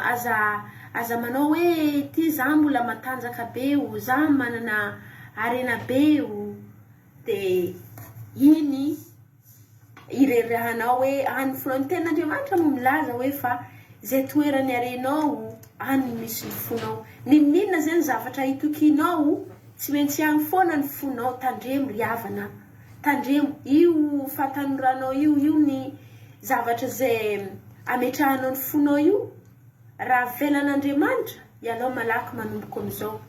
aza aza manao hoe ity za mbola matanjaka be o, za manana harena be o, de iny irerahanao hoe any fonao. Ny tenin'Andriamanitra no milaza hoe fa izay toeran'ny harenao, any no misy ny fonao. N'inon'inona izay ny zavatra itokianao, tsy maintsy any foana ny fonao. Tandremo ry havana, tandremo. Io fahatanoranao io, io ny zavatra izay ametrahanao ny fonao io. Raha avelan'Andriamanitra, ialao malaky manomboka amin'izao.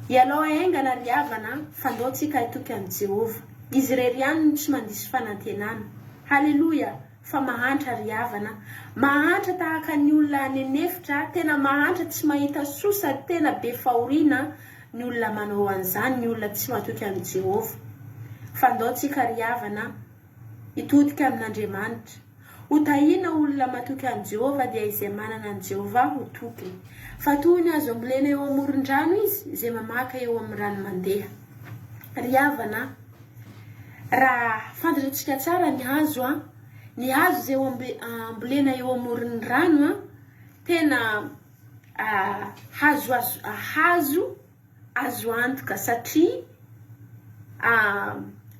Ialao haingana ry havana a, fa ndao tsika hitoky amin'i Jehovah. Izy irery ihany no tsy mandiso fanantenana. Haleloia! Fa mahantra ry havana a. Mahantra tahaka ny olona any an'efitra, tena mahantra tsy mahita soa sady tena be fahoriana ny olona manao an'izany, ny olona tsy matoky an'i Jehovah. Fa ndao tsika ry havana a, hitodika amin'Andriamanitra. Ho tahiana olona matoky an'i Jehovah dia izay manana an'i Jehovah ho tokiny. Fa toy ny hazo ambolena eo amoron-drano izy, izay mamaka eo amin'ny rano mandeha. Ry havana a, raha fantatratsika tsara ny hazo a, ny hazo izay ambolena eo amoron'ny rano a, tena hazo hazo Azo antoka satria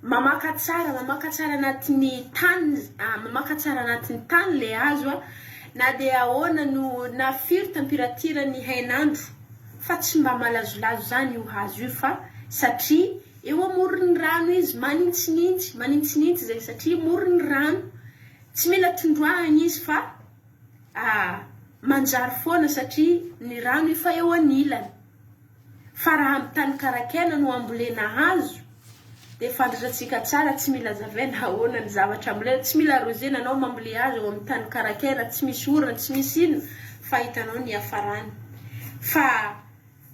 mamaka tsara, mamaka tsara anatin'ny tany, mamaka tsara anatin'ny tany le hazo a, na dia ahoana no na firy temperature ny hain'andro fa tsy mba malazolazo zany io hazo io fa satria eo amoron'ny rano izy manintsinintsy, manintsinintsy zay satria moron'ny rano, tsy mila tondroahana izy fa manjary foana satria ny rano efa eo anilany. Fa raha amin'ny tany karakena no ambolena hazo dia fantatrantsika tsara tsy mila azavaina ahoana ny zavatra ambolena, tsy mila arrosena anao mamboly hazo eo amin'ny tany karakena tsy misy orana tsy misy inona fa hitanao ny hiafarany. Fa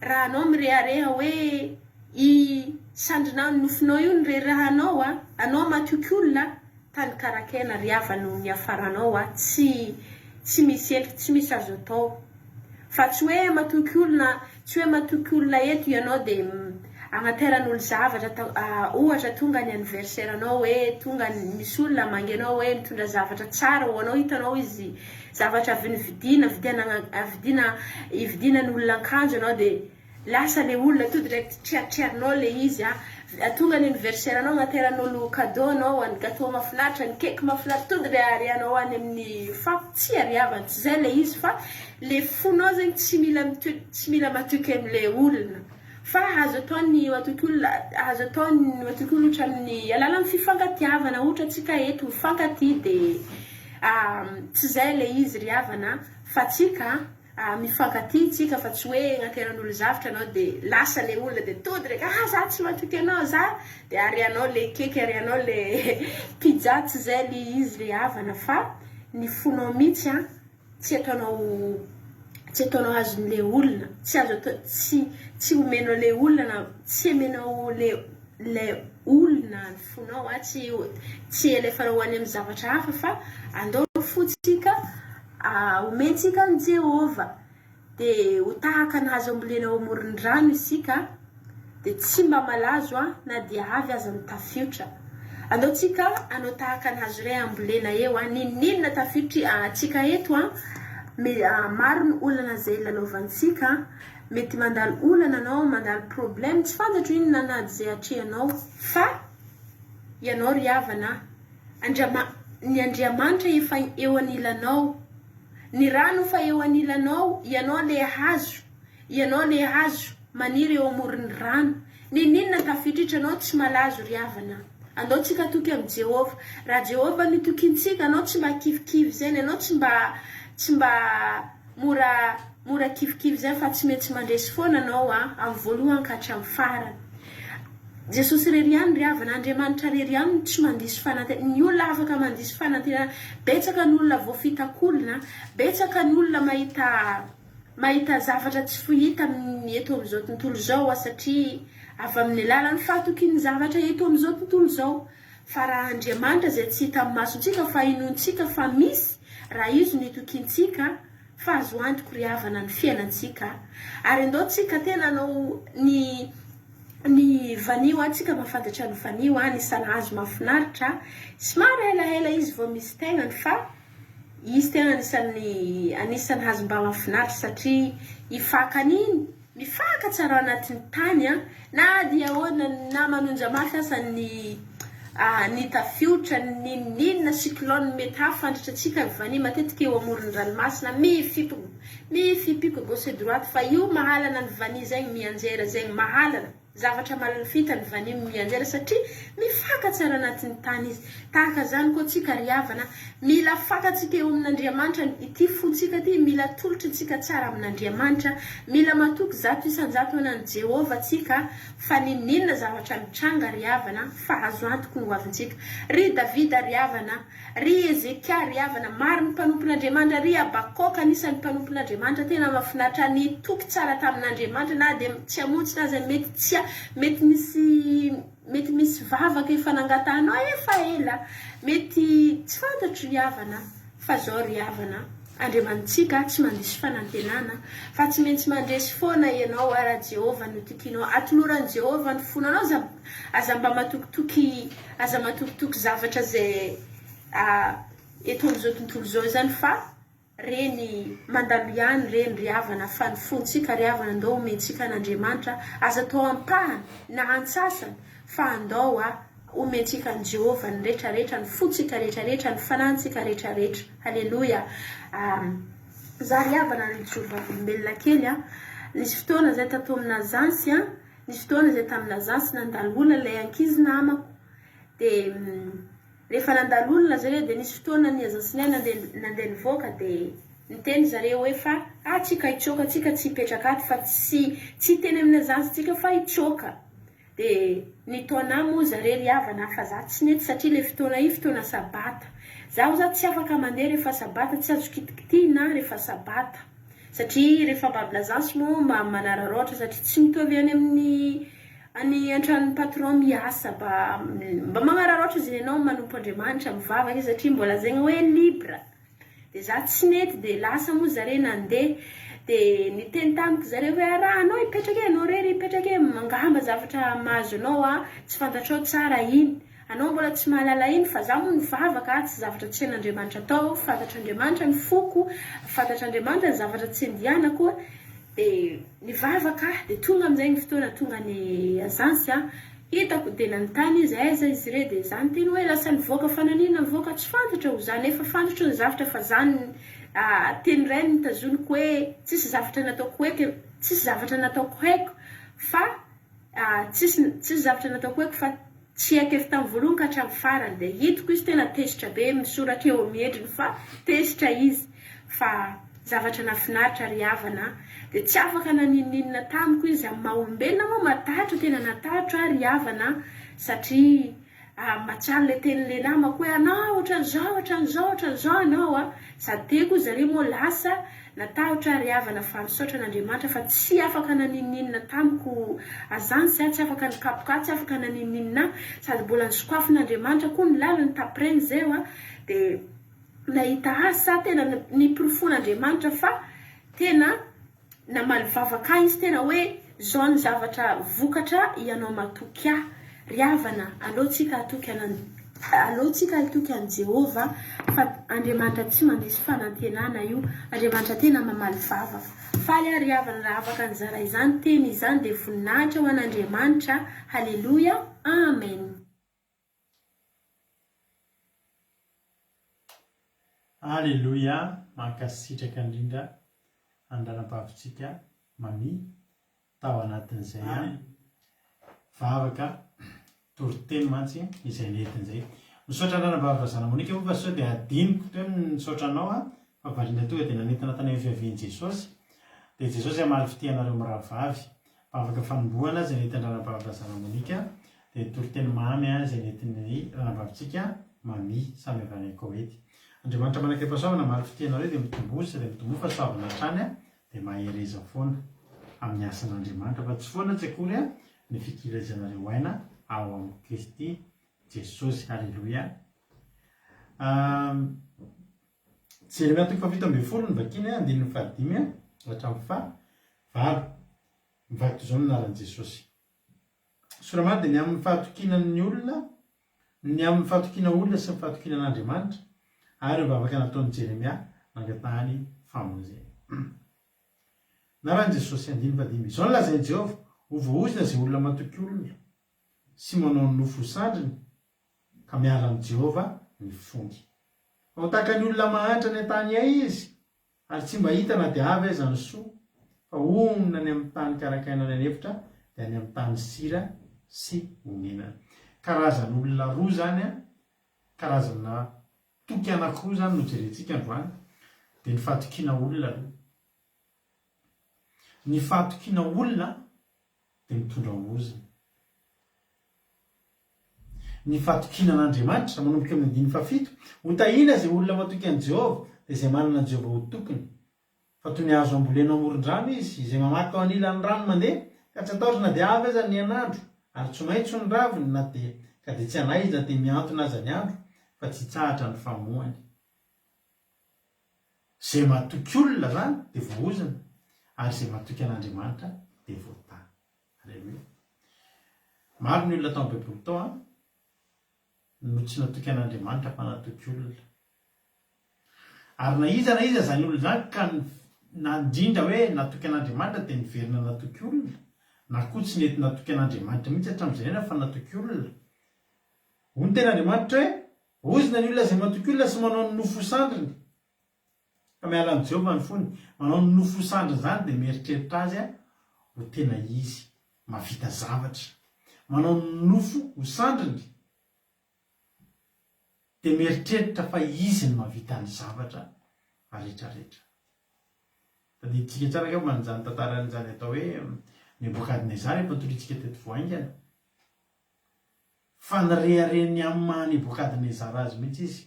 raha anao mirehareha hoe i sandrinao ny nofinao io no rerahanao a, anao matoky olona tany karakena ry havana no niafaranao a, tsy tsy misy endrika tsy misy azo atao. Fa tsy hoe matoky olona, tsy hoe matoky olona eto ianao dia agnateran'olo zavatra ohatra tonga ny anniversaire anao hoe tonga misy olona hamangy anao hoe mitondra zavatra tsara ho anao hitanao izy zavatra avy nividiana vidiana vidiana ividianan'olona akanjo ianao dia Lasa le olona to direct triatriarinao le izy a, tonga ny anniversaire anao agnateran'olo cadeau anao any gateau mafinaritra ny cake mafinaritra tonga de arianao any amin'ny fako tsy ariavana tsy zay le izy fa le fonao zegny tsy mila tsy mila matoky amle olona fa azo atao ny matoky olona azo atao ny matoky olona ohatra amin'ny alalan'ny fifankatiavana ohatra tsika eto mifankatia de tsy zay le izy ry havana fa tsika. Mifankatia tsika fa tsy hoe agnateran'olo zavtra anao de lasa le olona de tody reka ah za tsy matoky anao za de arianao le cake arianao le pizza tsy zay le izy ry havana fa ny fonao mitsy an tsy ataonao tsy ataonao azon'le olona tsy azo atao tsy tsy omenao le olona na tsy emenao le le olona ny fonao a tsy tsy alefanao ho any amin'ny zavatra hafa fa andao ny fotsika Omentsika an'i Jehovah, dia ho tahaka ny hazo ambolena eo amoron'ny rano isika, dia tsy mba malazo na dia avy aza ny tafiotra. Andao tsika hanao tahaka ny hazo iray ambolena eo, n'inon'inona tafiotra antsika eto, maro ny olana izay lalaovantsika, mety mandalo olana anao, mandalo problème, tsy fantatro inona ny ady izay atrehanao, fa ianao ry havana, Andriama, ny Andriamanitra efa eo anilanao, ny rano efa eo anilanao, ianao le hazo, ianao le hazo maniry eo amoron'ny rano, n'inon'inona tafiditra anao tsy malazo ry havana. Andao tsika hatoky amin'i Jehovah. Raha Jehovah no itokiantsika, anao tsy mba kivikivy izany, anao tsy mba tsy mba mora mora kivikivy izany fa tsy maintsy mandresy foana anao a, amin'ny voalohany ka hatramin'ny farany. Jesosy irery ihany ry havana, Andriamanitra irery ihany no tsy mandiso fanantenana, ny olona afaka mandiso fanantenana, betsaka ny olona voafitak'olona, betsaka ny olona mahita mahita zavatra tsy fohita amin'ny eto amin'izao tontolo izao satria avy amin'ny alalan'ny fahatokian'ny zavatra eto amin'izao tontolo izao, fa raha Andriamanitra izay tsy hita amin'ny masontsika fa inoantsika fa misy, raha Izy no itokiantsika, fa azo antoko ry havana ny fiainantsika, ary andao tsika tena hanao ny ny vanio an, tsika mahafantatra ny vanio an, anisan'ny hazo mahafinaritra, somary elaela izy vao misy tegnany fa izy tegna anisan'ny anisan'ny hazo mba mahafinaritra satria i fakany iny mifaka tsara ao anatin'ny tany an, na dia ahoana na manonja mafy aza ny ny tafiotra, ny n'inon'inona cyclone mety hahafantatra antsika ny vanio matetika eo amoron'ny ranomasina mifipy Mifipiko gauche et droite fa io mahalana ny vanille zegny mianjera zegny mahalana zavatra mahalana fita ny vanille mianjera satria mifaka tsara anatin'ny tany izy tahaka zany koa tsika ry havana mila fakantsika eo amin'Andriamanitra ity fontsika ty mila atolotrintsika tsara amin'Andriamanitra mila matoky 100% anan'i Jehovah tsika fa ninoninona zavatra mitranga ry havana fa azo antoko ny hoavintsika ry Davida ry havana Ry Hezekia, ry havana, maro ny mpanompon'Andriamanitra, ry Habakoka, anisan'ny mpanompon'Andriamanitra tena mahafinaritra, nitoky tsara tamin'Andriamanitra na dia tsy hamonjina aza, mety tsy mety misy mety misy vavaka efa nangatahanao efa ela, mety tsy fantatro ry havana, fa zao ry havana, Andriamanitsika tsy mandiso fanantenana, fa tsy maintsy mandresy foana ianao raha Jehovah no tokinao, atoloran'i Jehovah ny fonao, aza aza mba matokitoky Aza matokitoky zavatra izay eto amin'izao tontolo izao izany fa reny mandalo ihany reny ry havana fa ny fontsika ry havana andao omentsika an'Andriamanitra, aza atao ampahany na antsasany fa andao omentsika an'i Jehovah ny retraretra, ny fontsika retraretra, ny fanahintsika retraretra. Haleloia. Za ry havana nijoro vavolombelona kely a. Nisy fotoana zay tato amina agence a. Nisy fotoana izay tamin'ny agence nandalo olona ilay ankizy namako dia rehefa nandalo olona zareo dia nisy fotoana ny agence-nay nandeha nandeha nivoaka dia niteny zareo hoe fa ah tsika hitsoaka tsika tsy hipetraka ato fa tsy tsy hiteny amin'ny agence tsika fa hitsoaka dia nitaona ahy moa zareo ry havana fa za tsy nety satria ilay fotoana io fotoana sabata zaho za tsy afaka mandeha rehefa sabata tsy azo kitikitihina rehefa sabata Satria rehefa mba milazansy moa mba manararaotra satria tsy mitovy any amin'ny any antranon'ny patron miasa mba mba magnararaotra zegny anao manompo Andriamanitra mivavaka satria mbola lazaigna hoe libre de za tsy nety de lasa moa zare nandeha de niteny tamiko zare hoe raha anao hipetraka e anao rery hipetraka e angamba zavatra mahazo anao a tsy fantatrao tsara iny Anao mbola tsy mahalala iny fa za moa nivavaka tsy zavatra tsy hain'Andriamanitra atao, fantatr'Andriamanitra ny foko, fantatr'Andriamanitra ny zavatra tsy andianako, de nivavaka aho, de tonga amin'izay ny fotoana tonga ny agence a, hitako de nanontany izy aiza izy ireo, de za niteny hoe lasa nivoaka fa naninona nivoaka tsy fantatra ho za nefa fantatro ny zavtra fa za teny iray notazoniko hoe tsisy zavatra nataoko haiko tsisy zavatra nataoko haiko fa tsisy tsisy zavatra nataoko haiko fa Tsy haiko efa tamin'ny voalohany ka hatramin'ny farany dia hitako izy tena tezitra be misoratra eo amin'ny endriny fa tezitra izy fa. Zavatra nafinaritra ry havana a! Dia tsy afaka naninoninona tamiko izy, amin'ny maha olombelona moa matahotra, tena natahotra aho ry havana a! Satria mahatsiaro ilay tenin'ilay namako hoe anao ohatran'izao, ohatran'izao, ohatran'izao ianao a! Sady teo koa zareo moa lasa, natahotra aho ry havana fa misaotra an'Andriamanitra fa tsy afaka naninoninona tamiko azantsy a, tsy afaka nikapoka ahy, tsy afaka naninoninona ahy, sady mbola nosokafin'Andriamanitra koa ny lalany taprès-n'izay a! Dia. nahita azy sa tena niporofoan'Andriamanitra fa tena namaly vavaka ahy izy tena hoe zao ny zavatra vokatra ianao matoky ahy ry havana aleo tsika hatoky an aleo tsika hatoky an'i Jehovah fa Andriamanitra tsy mandiso fanantenana io Andriamanitra tena mamaly vavaka faly aho ry havana raha afaka nizara izany teny izany dia voninahitra ho an'Andriamanitra haleloia amen. Aleloia mankasitraka indrindra an-dranabavintsika Mamie tao anatin'izay vavaka toriteny mantsy izay nentiny izay. Misaotra an-dranabavy Razana Monica moa fa sao dia adinoko teo ny nisaotra anao a, fa variana tonga dia nanentana tany amin'ny fiavian'i Jesosy. Dia Jesosy hamaly fitia anareo mirahavavy. Vavaka fanombohana izay nentin-dRanabavy Razana Monica dia toriteny mamy izay nentin'ny ranabavintsika Mamie, samy avy any Koety. Andriamanitra manakaipahasoavana hamaly fitia anareo dia mitomboa sy dia mitomboa fahasoavana hatrany dia mahereza foana amin'ny asan'Andriamanitra fa tsy foana tsy akory ny fikilezanareo aina ao amin'i Kristy Jesosy. Haleloia. Jeremia toko fahafito ambinifolo no vakina, andininy fahadimy hatramin'ny fahavalo. Mivaky toy izao ny anaran'i Jesosy. Sora-maro dia ny amin'ny fahatokiana ny olona, ny amin'ny fahatokiana olona sy ny fahatokiana an'Andriamanitra, ary ireo vavaka nataon'i Jeremia nangatahany famonjena. Anaran'i Jesosy, andininy fahadimy. Izao no lazain'i Jehovah, Ho voaozona izay olona matoky olona sy manao ny nofo ho sandriny, ka miala amin'i Jehovah ny fony. Fa ho tahaka ny olona mahantra any an-tany hay izy, ary tsy mba hita na dia avy aza ny soa, fa honina any amin'ny tany karakaina any an'efitra, dia any amin'ny tany sira sy onenana. Karazan'olona roa izany, karazana toky anankiroa izany no jerentsika androany, dia ny fahatokiana olona aloha. Ny fahatokiana olona dia mitondra ozona. Ny fahatokiana an'Andriamanitra, manomboka eo amin'ny andininy fahafito, Hotahiana izay olona matoky an'i Jehovah, dia izay manana an'i Jehovah ho tokiny. Fa toy ny hazo ambolena amoron-drano izy, izay mamaky ao anilan'ny rano mandeha, ka tsy atahotra na dia avy aza ny hen'andro, ary tsy maitso ny raviny, na dia, ka dia tsy hanahy izy na dia mihantona aza ny andro, fa tsy hitsahatra ny famoany. Izay matoky olona izany dia voaozona, ary izay matoky an'Andriamanitra dia voatahy. Aleloia. Maro ny olona tao amin'ny Baiboly tao an, no tsy natoky an'Andriamanitra fa natoky olona. Ary na iza na iza izany olona izany ka na indrindra hoe natoky an'Andriamanitra dia niverina natoky olona, na koa tsy nety natoky an'Andriamanitra mihitsy hatramin'izay niainany fa natoky olona. Hoy ny tenin'Andriamanitra hoe, Ozona ny olona izay matoky olona sy manao ny nofo ho sandriny. Fa miala amin'i Jehovah ny fony. Manao ny nofo ho sandriny izany dia mieritreritra azy ho tena izy, mahavita zavatra. Manao ny nofo ho sandriny dia mieritreritra fa izy no mahavita ny zavatra rehetrarehetra. Tadidintsika tsara angamba an'izany tantaran'izany atao hoe Nebokadnezara efa notoriantsika teto vao haingana. Fa nirehareha ny amin'ny maha Nebokadnezara azy mihitsy izy.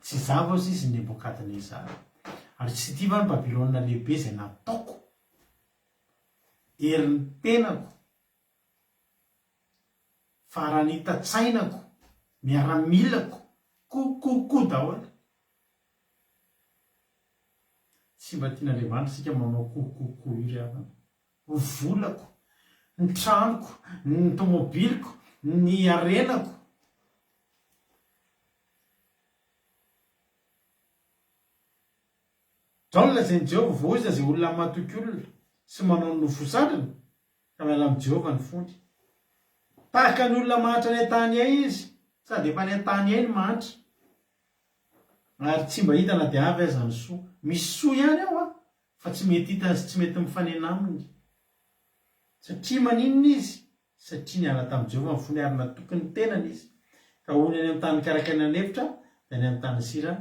Tsy izaho va hozy izy Nebokadnezara? Ary tsy ity va ny Babylona lehibe izay nataoko? Herin'ny tenako, faharanitan-tsainako, miaramilako, ko-ko-ko daholo. Tsy mba tian'Andriamanitra isika manao ko-ko-ko io ry havana. Ny volako, ny tranoko, ny tomobiliko, ny harenako. Izao no lazain'i Jehovah, Voaozona izay olona matoky olona sy manao ny nofo ho sandriny, ka miala amin'i Jehovah ny fony. Tahaka ny olona mahantra any an-tany hay izy, sady efa any an-tany hay ny mahantra, ary tsy mba hita na dia avy aza ny soa. Misy soa ihany ao an! Fa tsy mety hitany sy tsy mety mifanena aminy. Satria maninona izy? Satria niala tamin'i Jehovah ny fony ary natoky ny tenany izy. Ka hono any amin'ny tany karakaina an'efitra, dia any amin'ny tany sira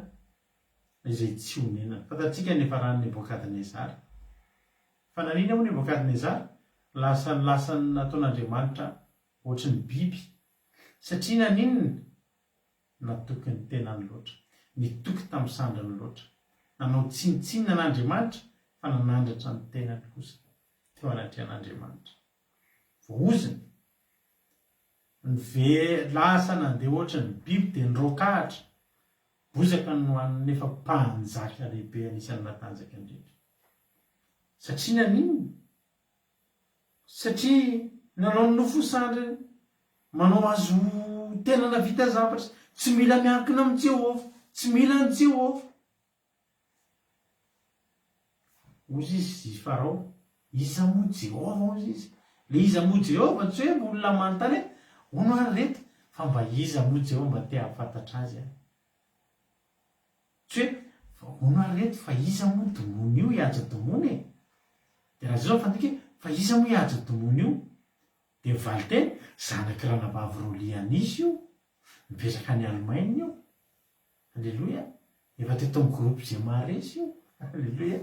izay tsy honenana. Fantatsika ny niafaran'i Nebokadnezara. Fa naninona moa Nebokadnezara? Lasa lasa nataon'Andriamanitra ohatry ny biby. Satria naninona? Natoky ny tenany loatra. Nitoky tamin'ny sandriny loatra. Nanao tsinontsinona an'Andriamanitra fa nanandratra ny tenany kosa teo anatrehan'Andriamanitra. Voaozona. Nive lasa nandeha ohatry ny biby dia niraokahatra. Bozaka no nohaniny nefa mpanjaka lehibe anisan'ny natanjaka indrindra. Satria naninona? Satria nanao ny nofo ho sandriny, manao azy ho tena nahavita zavatra, tsy mila miankina amin'i Jehovah, tsy mila an'i Jehovah. Hozy izy i Farao, Iza moa Jehovah? Hozy izy. Ilay iza moa Jehovah tsy hoe olona manontany hoe, hono ary reto, fa mba iza moa Jehovah mba te hahafantatra azy aho. Tsy hoe, fa hono ary reto, fa iza moa domony io, i Haja domony e? Dia raha izao izao fandika hoe, fa iza moa i Haja domony io? Dia ny valinteny, zanak'i ranabavy Rolly Anisy io, mipetraka any Allemagne io. Aleloia! Efa teto amin'ny groupe izay maharesy io. Aleloia!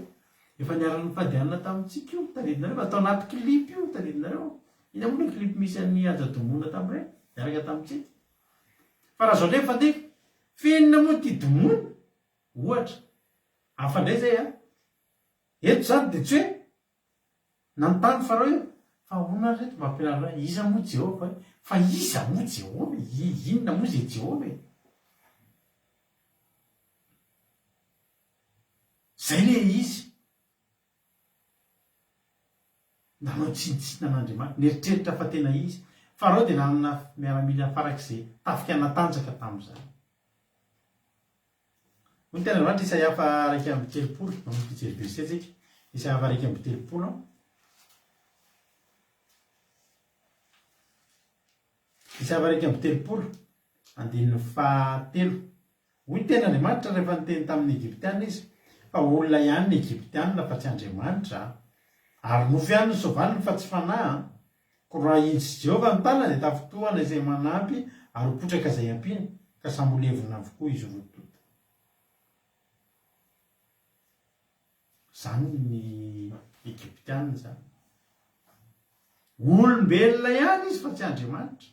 Efa niara-nifady hanina tamintsika io, tadidinareo? Efa tao anaty clip io, tadidinareo? Inona moa ilay clip misy an'i Haja Domona tamin'ireny, niaraka tamintsika? Fa raha izao indray fandika, f'inona moa ity Domona? Ohatra. Hafa indray izay an! Eto izany dia tsy hoe Nanontany Farao hoe, Fa ahoana ary reto mba ampianaro ahy, iza moa Jehovah e? Fa iza moa Jehovah e? Inona moa izay Jehovah e? Izay ilay izy. Nanao tsinontsinona an'Andriamanitra, nieritreritra fa tena izy. Farao dia nanana miaramila farak'izay tafika natanjaka tamin'izany. Hoy ny tenin'Andriamanitra, Isaia faha 31, manomboka hijery verset tsika, Isaia faha 31, Isaia faha 31, andininy fahatelo. Hoy ny tenin'Andriamanitra rehefa niteny tamin'ny Egyptiana izy, fa olona ihany ny Egyptiana fa tsy Andriamanitra, ary nofo ihany ny soavaliny fa tsy fanahy. Koa raha indrisy Jehovah ny tanany dia tafintohana izay manampy ary ho potraka izay ampiana, ka samy ho levona avokoa izy roa tonta. Izany ny Egyptiana izany. Olombelona ihany izy fa tsy Andriamanitra.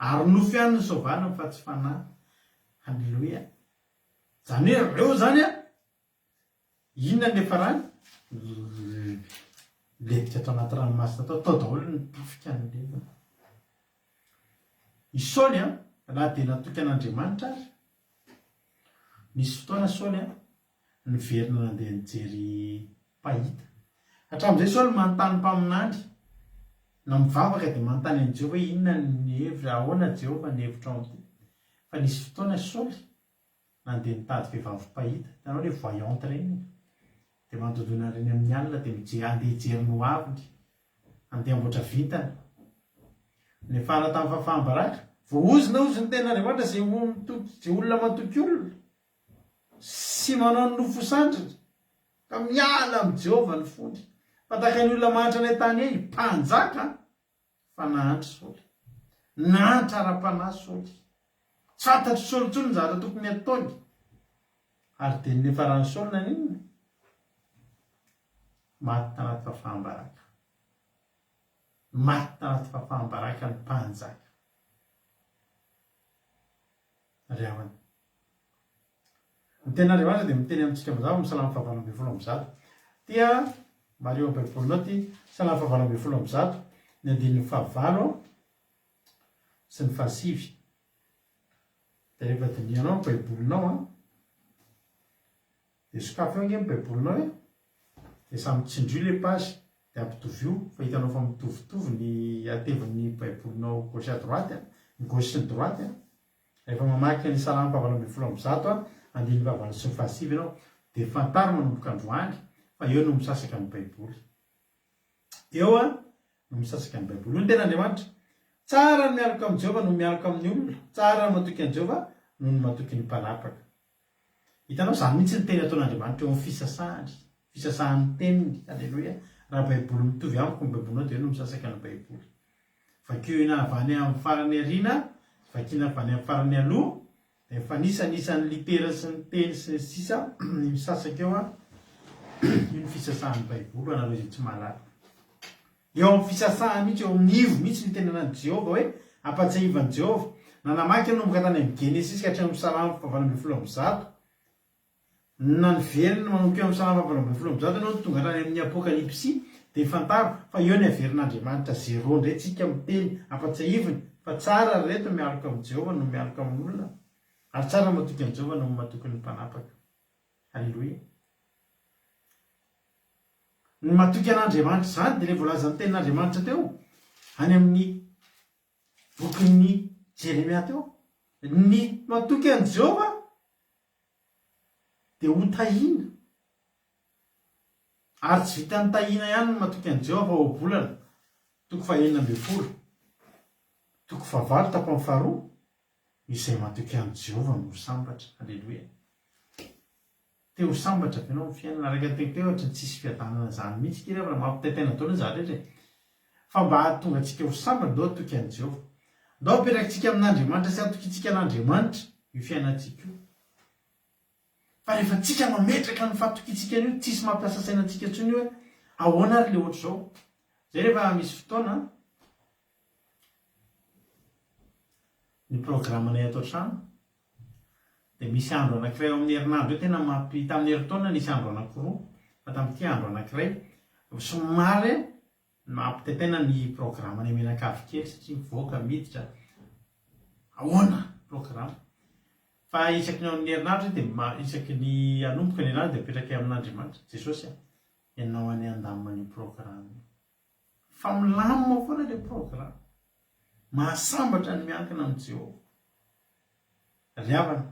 Ary nofo ihany ny soavaliny fa tsy fanahy. Haleloia. Izany hoe ireo izany an, Inona ny niafarany? Nilentika tao anaty ranomasina tao, tao daholo ny tafika nilevina. I Saoly an, na dia natoky an'Andriamanitra ary, nisy fotoana Saoly an, niverina nandeha nijery mpahita. Hatramin'izay Saoly manontany mpaminany, na mivavaka dia manontany an'i Jehovah hoe inona ny hevitra, ahoana Jehovah ny hevitrao amin'ity. Fa nisy fotoana Saoly nandeha nitady vehivavy mpahita, hitanao ilay voyante ireny e, dia mandondona ireny amin'ny alina dia mijery, handeha hijery ny hoaviny, handeha hamboatra vintana. Niafara tamin'ny fahafaham-baraka, voaozona hozy ny tenin'Andriamanitra izay mitoky, izay olona matoky olona sy manao ny nofo ho sandriny, ka miala amin'i Jehovah ny fony. Fa tahaka ny olona mahantra any an-tany eny, mpanjaka, Fa nahantra Saoly. Nahantra ara-panahy Saoly. Tsy fantatr'i Saoly intsony ny zavatra tokony hataony. Ary dia ny niafaran'i Saoly naninona? Maty tanaty fahafaham-baraka. Maty tanaty fahafaham-baraka ny mpanjaka. Ry havana. Ny tenin'Andriamanitra dia miteny amintsika mazava amin'ny Salamo faha 118. Tia mariho amin'ny Baibolinao ity Salamo faha 118, ny andininy faha valo sy ny faha sivy. Dia rehefa dinihanao ny Baibolinao an, dia sokafy eo ange ny Baibolinao e, dia samy tsindrio ilay page, dia ampitovio fa hitanao fa mitovitovy ny hatevin'ny Baibolinao gauche à droite, ny gauche sy ny droite. Rehefa mamaky ny Salamo faha 118, andininy faha valo sy ny faha sivy ianao, dia fantaro manomboka androany fa eo no misasaka ny Baiboly. Eo no misasaka ny Baiboly. Hoy ny Tenin'Andriamanitra, Tsara ny mialoka amin'i Jehovah noho ny mialoka amin'ny olona, tsara ny matoky an'i Jehovah noho ny matoky ny mpanapaka. Hitanao, izany mihitsy ny teny ataon'Andriamanitra eo amin'ny fisasahany, fisasahan'ny teniny. Aleloia. Raha Baiboly mitovy amiko ny Baibolinao dia eo no misasaka ny Baiboly. Vakio avy any amin'ny farany aoriana, vakiana avy any amin'ny farany aloha. Dia mifanisanisa ny litera sy ny teny sy ny sisa ny misasaka eo an. Io ny fisasahan'ny Baiboly ho anareo izay tsy mahalala. Eo amin'ny fisasahany mihitsy, eo amin'ny ivo mihitsy ny itenenan'i Jehovah hoe, Ampahatsiahivan'i Jehovah. Na namaky nanomboka tany amin'ny Genesisy ka hatreo amin'ny Salamo fahavalo ambin'ny folo amby zato, na niverina manomboka eo amin'ny Salamo fahavalo ambin'ny folo amby zato ianao no tonga hatrany amin'ny Apokalypsy, dia fantaro fa eo ny averin'Andriamanitra zéro indray tsika miteny, ampahatsiahiviny fa tsara ry reto ny mialoka amin'i Jehovah noho ny mialoka amin'olona, ary tsara ny matoky an'i Jehovah noho ny matoky ny mpanapaka. Aleloia. Ny matoky an'Andriamanitra izany dia ilay voalazan'ny tenin'Andriamanitra teo any amin'ny bokin'ny Jeremia teo. Ny matoky an'i Jehovah dia ho tahiana. Ary tsy vitan'ny tahiana ihany ny matoky an'i Jehovah fa ohabolana, toko fahenina ambin'ny folo, toko fahavalo tapany faharoa, izay matoky an'i Jehovah no ho sambatra. Aleloia. Te ho sambatra ve ianao amin'ny fiainana? Araka ny teniko teo ohatry ny tsisy fiadanana izany mihitsy kely fa mampitaintaina daholo ny zavatra rehetra e! Fa mba hahatonga antsika ho sambatra ndao hatoky an'i Jehovah. Ndao apetrakintsika amin'Andriamanitra sy hatokintsika an'Andriamanitra io fiainantsika io. Fa rehefa tsika mametraka ny fahatokiantsika an'io tsisy mampiasa saina antsika intsony io hoe ahoana ary le ohatr'izao. Zay rehefa misy fotoana ny programanay ato an-trano dia misy andro anankiray ao amin'ny herinandro eo tena mampi tamin'ny herintaona nisy andro anankiroa fa tamin'ity andro anankiray somary mampitaitaina ny programanay mianakavy kely satria mivoaka miditra ahoana programa fa isaky ny ao amin'ny herinandro dia isaky ny hanomboka ny herinandro dia apetraka amin'Andriamanitra Jesosy a ianao any handamina an'io programa io Fa milamina foana ilay programa. Mahasambatra ny miankina amin'i Jehovah. Ry havana,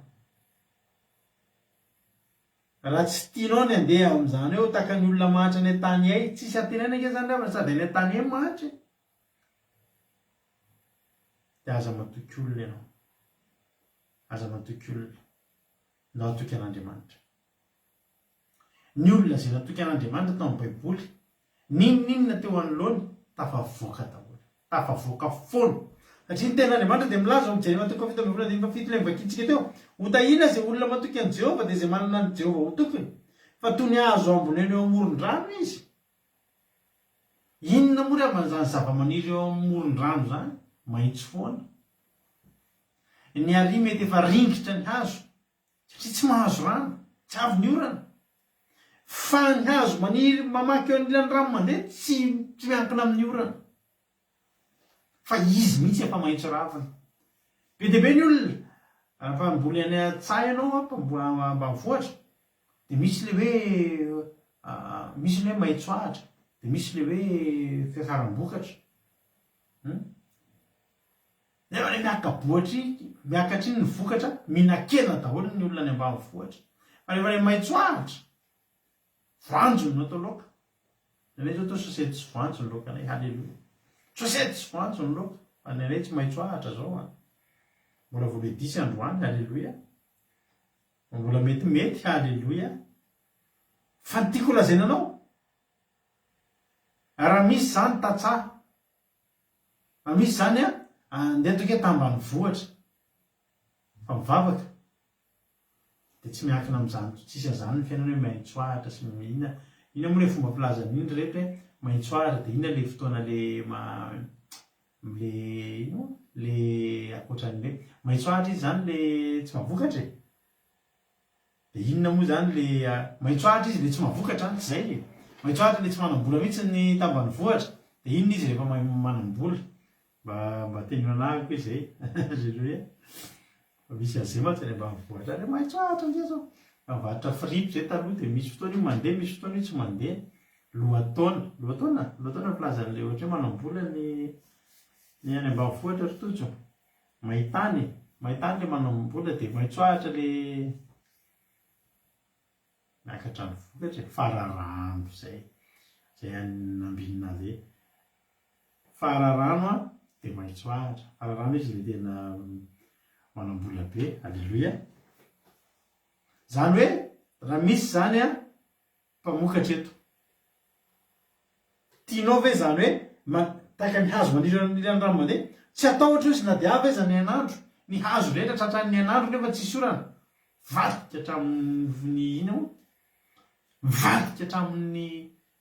raha tsy tianao ny handeha amin'izany hoe ho tahaka ny olona mahantra any an-tany hay, tsisy antenaina ange izany ry havana, sady any an-tany hay mahantra e! Dia aza matoky olona ianao. Aza matoky olona. Ndao hatoky an'Andriamanitra. Ny olona izay natoky an'Andriamanitra tao amin'ny Baiboly, n'inon'inona teo anoloany, tafavoaka daholo. Tafavoaka foana. Satria ny Tenin'Andriamanitra dia milaza ao amin'ny Jeremia toko faha-17 andininy fahafito ilay novakintsika teo, Hotahiana izay olona matoky an'i Jehovah, dia izay manana an'i Jehovah ho tokiny. Fa toy ny hazo ambolena eo amoron-drano izy. Inona moa ry havana izany zavamaniry eo amoron-drano izany? Maitso foana. Ny àry mety efa ringitra ny hazo. Satria tsy mahazo rano, tsy avy ny orana. Fa ny hazo maniry mamaky eo anilan'ny rano mandeha tsy tsy miankina amin'ny orana. Fa izy mihitsy efa maitso ravina. Be dia be ny olona, raha mpamboly any an-tsaha ianao, mpamboly ambanivohitra, dia misy ilay hoe misy ilay hoe maitso ahitra, dia misy ilay hoe fiakaram-bokatra. Hum. Nefa le miaka-bohitra iny, miakatra iny ny vokatra, mihinan-kena daholo ny olona any ambanivohitra. Fa rehefa le maitso ahitra, voanjo no atao laoka. Ny anay zao atao sosety sy voanjo ny laokanay, haleloia. Sosety sy voanjo ny laoka, fa ny anay tsy maitso ahitra zao an. Mbola vao le dix androany, haleloia. Mbola metimety, haleloia. Fa ny tiako holazaina anao, raha misy zany tantsaha, Fa misy zany an, andeha ataoko hoe tambanivohitra fa mivavaka dia tsy miankina amin'izany tsisy an'izany ny fiainana hoe maitso ahitra sy inona inona moa ilay fomba filaza an'iny ry reto hoe maitso ahitra dia inona ilay fotoana le ma le inona moa le ankoatran'ny hoe maitso ahitra izy zany le tsy mahavokatra e! Dia inona moa izany le maitso ahitra izy le tsy mahavokatra an, tsy izay e! Maitso ahitra le tsy manam-bola mihitsy ny tambanivohitra, dia inona izy rehefa mahay manam-bola? Mba mba teneno anah koa izay Alléluia! Fa misy an'izay mantsy any ambanivohitra any hoe maitso ahitra ange zao! Fa mivarotra fripy izay taloha dia misy fotoana io mandeha, misy fotoana io tsy mandeha. Lohataona, lohataona? Lohataona ny filazan'ilay ohatra hoe manam-bola ny ny any ambanivohitra ry Tojo. Maitany e! Maitany le manambola dia maitso ahitra le miakatra ny vokatra e! Fararano zay, zay anambinina azy e! Fararano an dia maitso ahitra, fararano izy le tena manambola be, aleloia! Zany hoe raha misy zany an mpamokatra eto. Tianao ve izany hoe ma, tahaka ny hazo maniry eo anilan'ny rano mandeha? Tsy hatahotra izy na dia avy aza ny hainandro. Ny hazo rehetra tratran'ny hainandro nefa tsisy orana, mivadika hatramin'ny inona moa? Mivadika hatramin'ny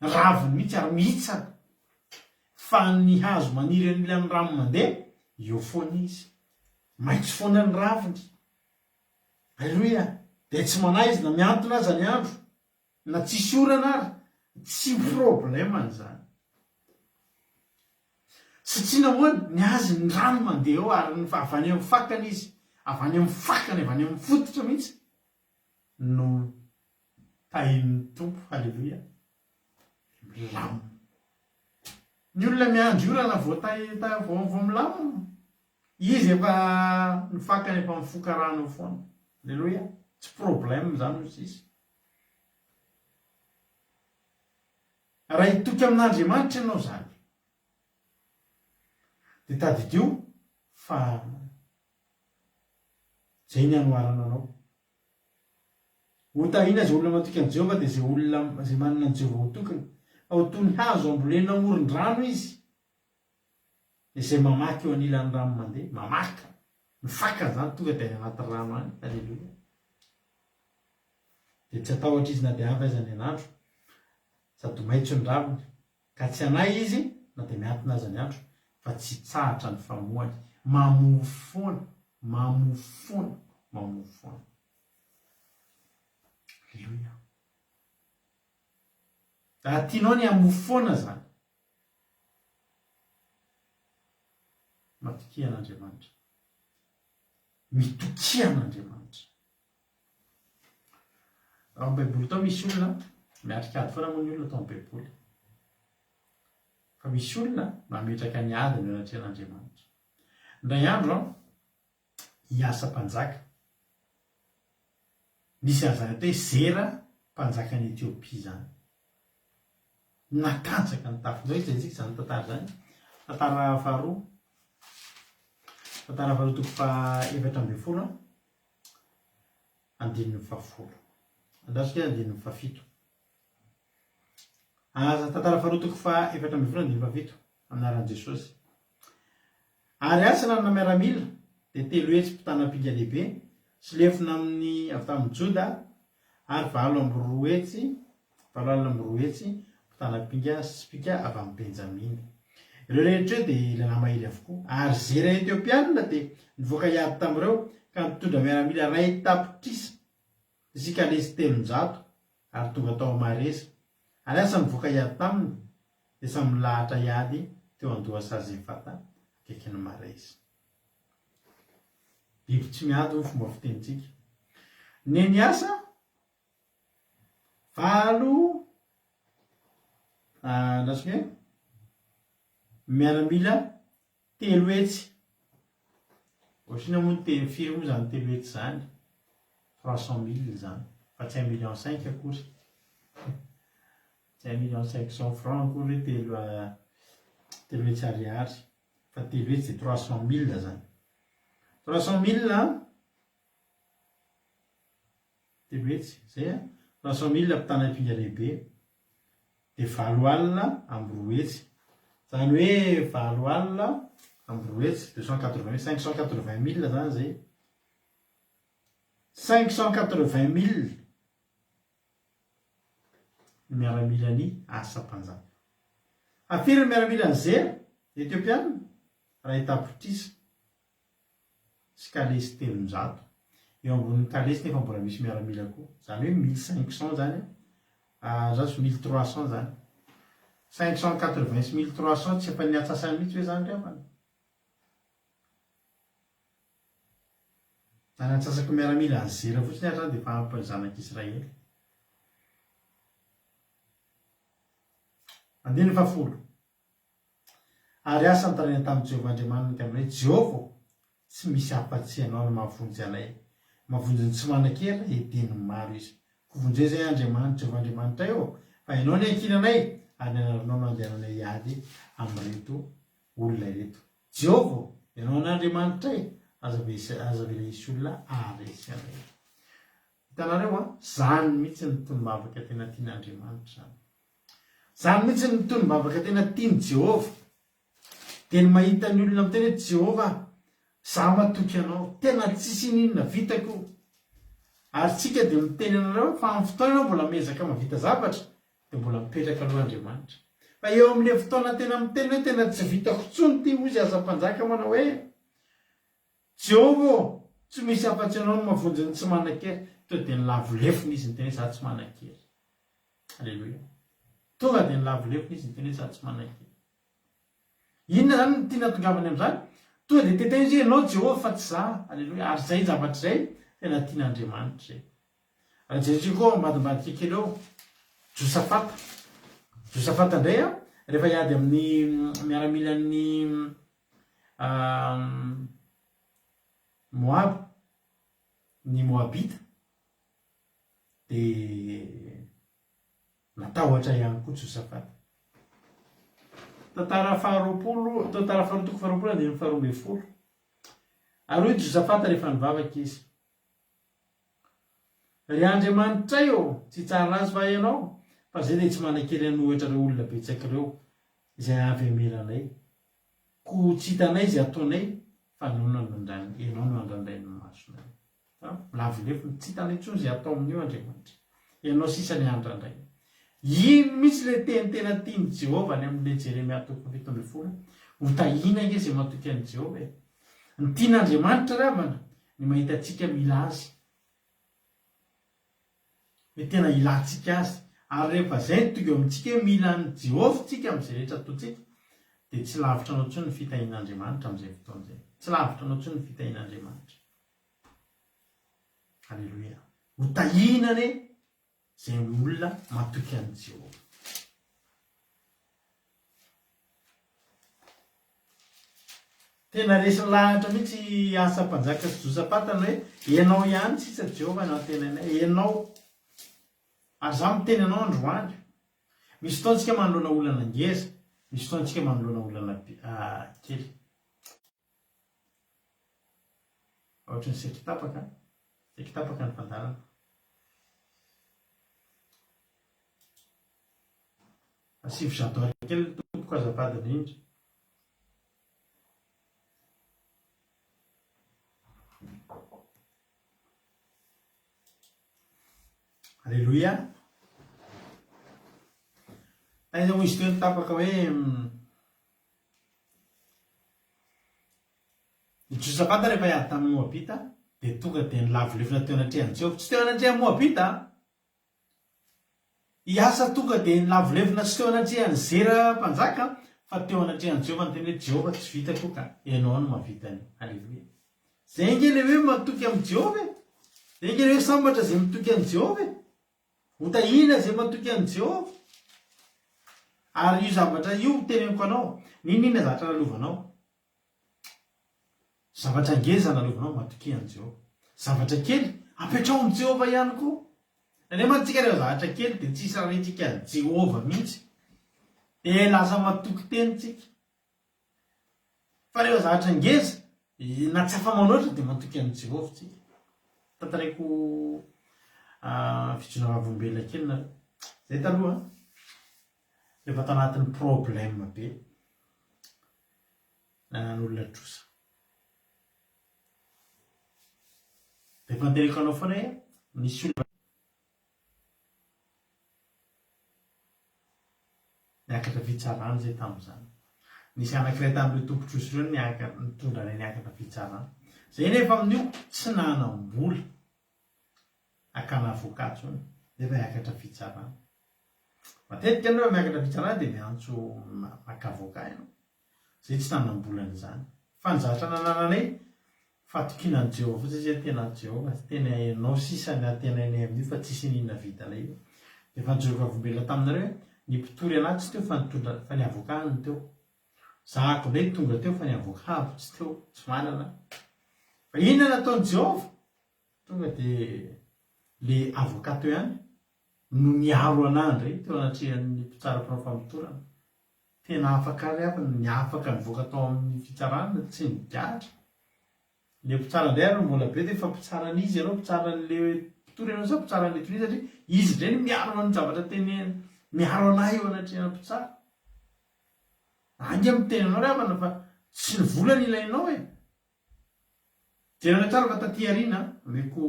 raviny mihitsy ary mihitsana. Fa ny hazo maniry anilan'ny rano mandeha, eo foana izy. Maitso foana ny raviny. Aleloia! Dia tsy manahy izy na mihantona aza ny andro. Na tsisy orana ary tsy problème izany. Satria nahoana? Ny azy ny rano mandeha eo ary ny avy any amin'ny fakany izy, avy any amin'ny fakany, avy any amin'ny fototra mihitsy no tahin'ny Tompo, haleloia, milamina. Ny olona miandry orana vao tahi- vao vao milamina, izy efa ny fakany efa mifoka rano eo foana, haleloia, tsy problème izany hoy sisa. Raha hitoky amin'Andriamanitra ianao izany, dia tadidio fa izay ny hanoharana anao. Hotahiana izay olona matoky an'i Jehovah, dia izay olona izay manana an'i Jehovah ho tokiny. Fa ho toy ny hazo ambolena amoron-drano izy, izay mamaky eo anilan'ny rano mandeha, mamaka, ny fakany izany tonga dia any anaty rano any, aleloia. Dia tsy hatahotra izy na dia avy aza ny an'andro, sady ho maitso ny raviny, ka tsy hanahy izy na dia mihantona aza ny andro, fa tsy hitsahatra ny famoany. Mamoa foana, mamoa foana, mamoa foana. Aleloia. Raha tianao ny hamoa foana izany, Matokia an'Andriamanitra. Mitokia an'Andriamanitra. Ao amin'ny Baiboly tao misy olona, miatrika ady foana moa ny olona tao amin'ny Baiboly. Fa misy olona mametraka ny adiny eo anatrehan'Andriamanitra. Indray andro an, i Asa mpanjaka, nisy an'izany atao hoe Zera mpanjakan'i Etiopia izany. Natanjaka ny tafiny. Zao hijerentsika izany tantara izany. Tantara faharoa. Tantara faharoa toko faha 14 andininy fahafolo. Andraso kely andininy fahafito. Aza tantara faharoa toko faha 14 andininy fahafito. Amin'ny anaran'i Jesosy. Ary Asa nanana miaramila, dia 300 mpitana ampinga lehibe, sy lefona amin'ny avy tamin'i Joda, ary 208, 280 mpitana ampinga sy tsipìka avy amin'i Benjamina. Ireo rehetra ireo dia lehilahy mahery avokoa. Ary Zera Etiopiana dia nivoaka hiady tamin'ireo, ka nitondra miaramila 1 tapitrisa sy kalesy 300, ary tonga tao Maresa. Ary Asa nivoaka hiady taminy, dia samy nilahatra hiady teo an-dohasaha Zefata akaikin'i Maresa. Biby tsy miady hoy ny fomba fitenintsika. Neny Asa, valo, andraso kely, miaramila 300. Ohatr'inona moa ny telo, firy moa izany 300 izany? 300 mille izany, fa tsy un million cinq akory. Tsy un million 500 francs akory hoe telo 300 ariary, fa 300 dia 300 mille izany. 300 mille an, 300, izay an, 300 mille ampitana ampinga lehibe, dia 280. Izany hoe 280, 280, 580 mille izany izay. 580 mille ny miaramilan'i Asa mpanjaka. Ary firy ny miaramilan'i Zera, Etiopiana? 1 tapitrisa sy kalesy 300. Eo ambonin'ny kalesy nefa mbola misy miaramila koa. Izany hoe 1500 izany, azo 1300 izany. 580 sy 1300 tsy efa ny antsasany mihitsy ve izany ry havana? Na ny antsasaky ny miaramila an'i Zera fotsiny ary izany dia efa ampy ny zanak'Israely. Andininy fahafolo. Ary Asa nitaraina tamin'i Jehovah Andriamaniny tamin'ny hoe, Jehovah ô, tsy misy afa-tsy Ianao no mahavonjy anay. Mahavonjy ny tsy manan-kery raha edin'ny maro Izy. Koa vonjeo izahay Andriamanitra, Jehovah Andriamanitray ô, fa Ianao no iankinanay, ary ny anaranao no andehananay hiady amin'ireto olona ireto. Jehovah ô, Ianao no Andriamanitray, aza aza avela hisy olona haharesy anay. Hitanareo an, izany mihitsy ny tonom-bavaka tena tian'Andriamanitra izany. Izany mihitsy ny tonom-bavaka tena tian'i Jehovah. Dia ny mahita ny olona miteny hoe, Jehovah, Za matoky anao, tena tsisy ininona vitako io. Ary tsika dia miteny anareo fa amin'ny fotoana ianao mbola miezaka mahavita zavatra dia mbola mipetraka aloha Andriamanitra. Fa eo amin'ilay fotoana tena miteny hoe tena tsy vitako intsony ity hozy aza mpanjaka manao hoe Jehovah ô, tsy misy afa-tsy ianao no mahavonjy ny tsy manan-kery. Tonga dia nilavo lefona izy niteny hoe za tsy manan-kery. Aleloia. Tonga dia nilavo lefona izy niteny hoe za tsy manan-kery. Inona izany no tiana hatongavany amin'izany? Tonga dia teteno izy hoe ianao Jehovah fa tsy za. Aleloia. Ary izay zavatra izay tena tian'Andriamanitra izay. Raha jerentsika koa ao ambadimbadika kely ao, Josafata. Josafata indray an, rehefa hiady amin'ny miaramilan'ny Moaba, ny Moabita, dia Natahotra ihany koa Josafata. Tantara faharoapolo, tantara faharoa toko faharoapolo andininy faharoa ambin'ny folo. Ary hoy Josafata rehefa nivavaka izy, Ry Andriamanitray ô, tsy hitsara azy va Ianao? Fa izay dia tsy manan-kery hanohitra ireo olona betsaka ireo, izay avy hamela anay. Koa tsy hitanay izay hataonay, fa Ianao no andrandrain'ny masonay. Lavo lefona, tsy hitanay intsony izay hatao amin'io Andriamanitra. Ianao sisa ny andrandraina. Iny mihitsy ilay teny tena tian'i Jehovah any amin'ilay Jeremia toko faha-17. Ho tahiana ange izay matoky an'i Jehovah e! Ny tian'Andriamanitra ry havana, ny mahita antsika mila Azy. Hoe tena ilantsika Azy. Ary rehefa izay no tonga eo amintsika hoe mila an'i Jehovah isika amin'izay rehetra ataontsika, dia tsy lavitra anao intsony ny fitahian'Andriamanitra amin'izay fotoana izay. Tsy lavitra anao intsony ny fitahian'Andriamanitra. Aleloia. Ho tahiana anie izay olona matoky an'i Jehovah. Tena resy lahatra mihitsy i Asa mpanjaka sy Josafata ny hoe ianao ihany sisa Jehovah no antenainay. Ianao. Ary izaho miteny anao androany. Misy fotoana tsika manoloana olana ngeza, misy fotoana tsika manoloana olana kely. Ohatran'ny saiky tapaka, saiky tapaka ny fandaharana. Asivo j'adore kely tompoko azafady indrindra. Alléluia. Taiza moa izy teo no tapaka hoe I Josafata rehefa hiady tamin'ny Moabita dia tonga dia nilavo lefona teo anatrehan'i Jehovah. Tsy teo anatrehan'ny Moabita an! I Asa tonga dia nilavo lefona tsy teo anatrehan'i Zera mpanjaka fa teo anatrehan'i Jehovah niteny hoe Jehovah tsy vitako ka ianao no mahavita an'io. Aleloia. Zay ange ilay hoe matoky amin'i Jehovah e! Zay ange ilay hoe sambatra izay mitoky an'i Jehovah e! Ho tahiana izay matoky an'i Jehovah. Ary io zavatra io teneniko anao, n'inon'inona zavatra lalovanao, zavatra ngeza lalovanao, matokia an'i Jehovah. Zavatra kely, apetraho amin'i Jehovah ihany koa. Indraindray mantsy tsika rehefa zavatra kely dia tsisy raritsika an'i Jehovah mihitsy. Dia lasa matoky tena tsika. Fa rehefa zavatra ngeza, na tsy afa-manoatra dia matoky an'i Jehovah tsika. Tantaraiko fijoroana vavolombelona kely nareo. Zay taloha, rehefa tao anatin'ny problème be, nanan'olona trosa. Dia efa noteneniko anao foana hoe nisy olona Niakatra fitsarana izay tamin'izany. Nisy anankiray tamin'ireo tompon-trosa ireo niakatra, nitondra anay niakatra fitsarana. Izay nefa amin'io tsy nanam-bola hakana avocat intsony, nefa hiakatra fitsarana. Matetika ianao rehefa miakatra fitsarana dia miantso maka avocat ianao. Izay tsy nanam-bola an'izany. Fa ny zavatra nanananay, fatokiana an'i Jehovah fotsiny satria tena Jehovah, tena Ianao sisa ny antenainay amin'io fa tsisy n'inona vitanay io. Dia efa nijoro vavolombelona taminareo hoe, ny mpitory anah tsy teo fa nitondra, fa ny avocat no teo. Zahako indray tonga teo fa ny avocat tsy teo, tsy manana. Fa inona nataon'i Jehovah? Tonga dia le avocat teo ihany no niaro anah indray teo anatrehan'ny mpitsara mpanao famotorana. Tena afaka ary aho ny afaka nivoaka tao amin'ny fitsarana tsy nigadra. Le mpitsara indray ary no mbola be dia efa mpitsara an'iza ianao, mpitsara an'le mpitory ianao sa mpitsara an'le tonia satria izy indray no miaro an'ny zavatra teneniny, miaro an'ahy eo anatrehan'ny mpitsara. Ange miteny anao ry havana fa tsy ny vola no ilainao e! Jerena tsara fa taty aoriana, omeko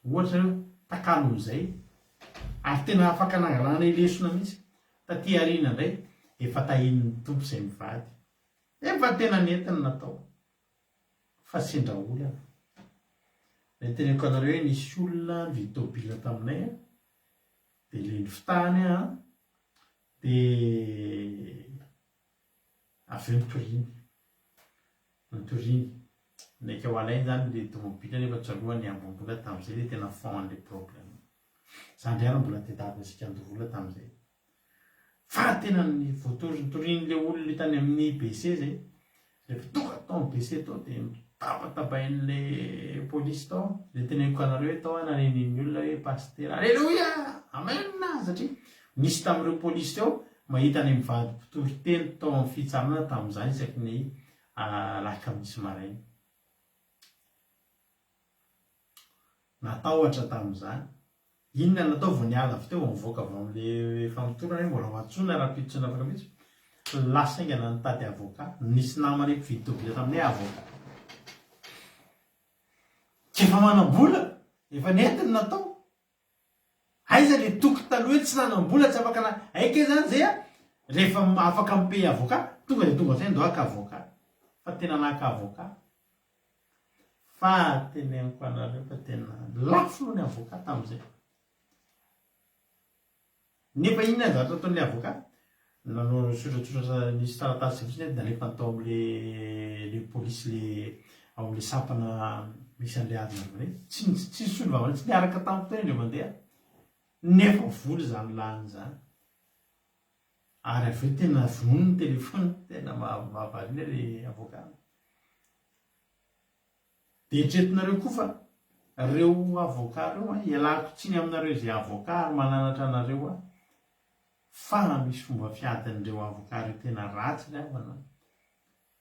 ohatra nareo, takalon'izay, ary tena afaka nangalana lesona mihitsy, taty aoriana indray, efa tahian'ny Tompo izay mivady. Efa tena nety ny natao, fa sendra olana. Ilay teneniko anareo hoe nisy olona nividy tôbila taminay an, dia ilay nifitahany an, dia avy eo nitoriany. Notoriany. Naika ho alainy zany le tomobile nefa tsaroany ambom-bola tamzay le tena fond anle problème. Za ndray ary mbola tedavina isika handoa vola tamzay. Fa tena ny voatory notorian'le olona io tany amin'ny BC zay. Rehefa tonga tao amin'ny BC tao dia mitabatabain'le polisy tao. Le teneniko anareo hoe tao aho nanenen'ny olona hoe pasitera. Aleloia! Amen! Satria nisy tamin'ireo polisy teo mahita ny mivady mpitory teny tao amin'ny fitsarana tamin'izany isaky ny alakamisy maraina. Natahotra tamin'izany. Inona no natao vao niala avy teo, vao nivoaka avy ao amin'ilay famotorana hoe mbola ho antsoina rahampitso sy ny afak'ampitso? Lasa haingana nitady avocat. Nisy namanay mpividy tôbila taminay avocat. Tsy efa manam-bola, efa nety ny natao. Aiza le toky taloha hoe tsy nanam-bola tsy afaka na hay kay zany zay a rehefa afaka mi payer avocat tonga de tonga saina ndao haka avocat fa tena naka avocat fa teneniko anareo fa tena lafo noho ny avocat tamzay Nefa inona ny zavatra nataon'ilay avocat? Nanao soratsoratra nisy taratasy izay fotsiny dia nalefany tao amin'ilay le polisy le ao amin'ilay sampana misy an'ilay ady nanaovana iny. Tsy tsy nisolo vava, tsy niaraka tamiko teo indray mandeha. Nefa vola izany lany izany. Ary avy eo tena vonoiny ny téléphone, tena mahavariana ilay avocat. Dia eritreretinareo koa fa reo avocat reo an, ialako tsiny aminareo izay avocat ary mananatra anareo aho fa misy fomba fiadin'ireo avocat reo tena ratsy ry havana an.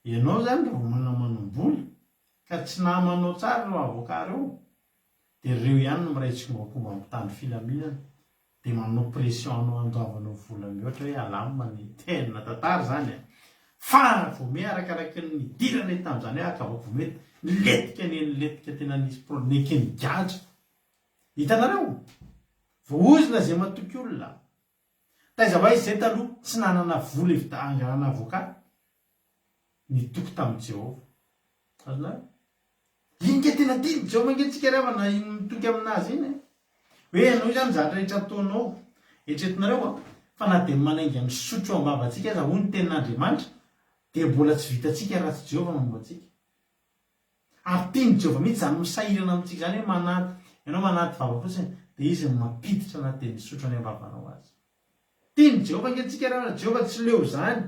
Ianao zany raha vao manamanam-bola ka tsy namanao tsara ireo avocat reo dia reo ihany no miray tsikombakomba mitandro filaminana Dia manao pression anao handoavanao vola mihoatra hoe alamina ny tena tantara izany a! Fa vao me arakaraky ny nidiranay tamin'izany hoe akavako vao me nilentika anie nilentika tena nisy pro neken'ny gadra. Hitanareo? Voaozona izay matoky olona. Taiza ho aiza izay taloha tsy nanana vola hivida hangalana avocat? Nitoky tamin'i Jehovah. Azonareo? Iny nge tena tian'i Jehovah nge tsika ry havana iny mitoky aminazy iny e. Hoe ianao izany zavatra rehetra ataonao, eritreretinareo an, fa na dia manainga ny sotro eo am-bavantsika aza hoy ny tenin'Andriamanitra dia mbola tsy vitantsika raha tsy Jehovah momba antsika. Ary tian'i Jehovah mihitsy izany misahirana amintsika izany hoe manaty, ianao manaty vava fotsiny dia izy no mampiditra na dia ny sotro any am-bavanao aza. Tian'i Jehovah ange tsika ry havana, Jehovah tsy leo izany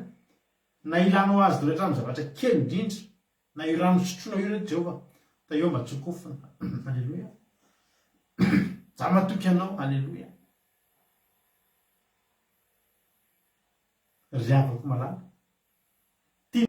na ilanao azy daholo hatramin'ny zavatra kely indrindra. Na io rano sotroinao io re Jehovah, tahio mba tsy ho kofona. Aleloia. Za matoky anao. Aleloia. Ry havako malala.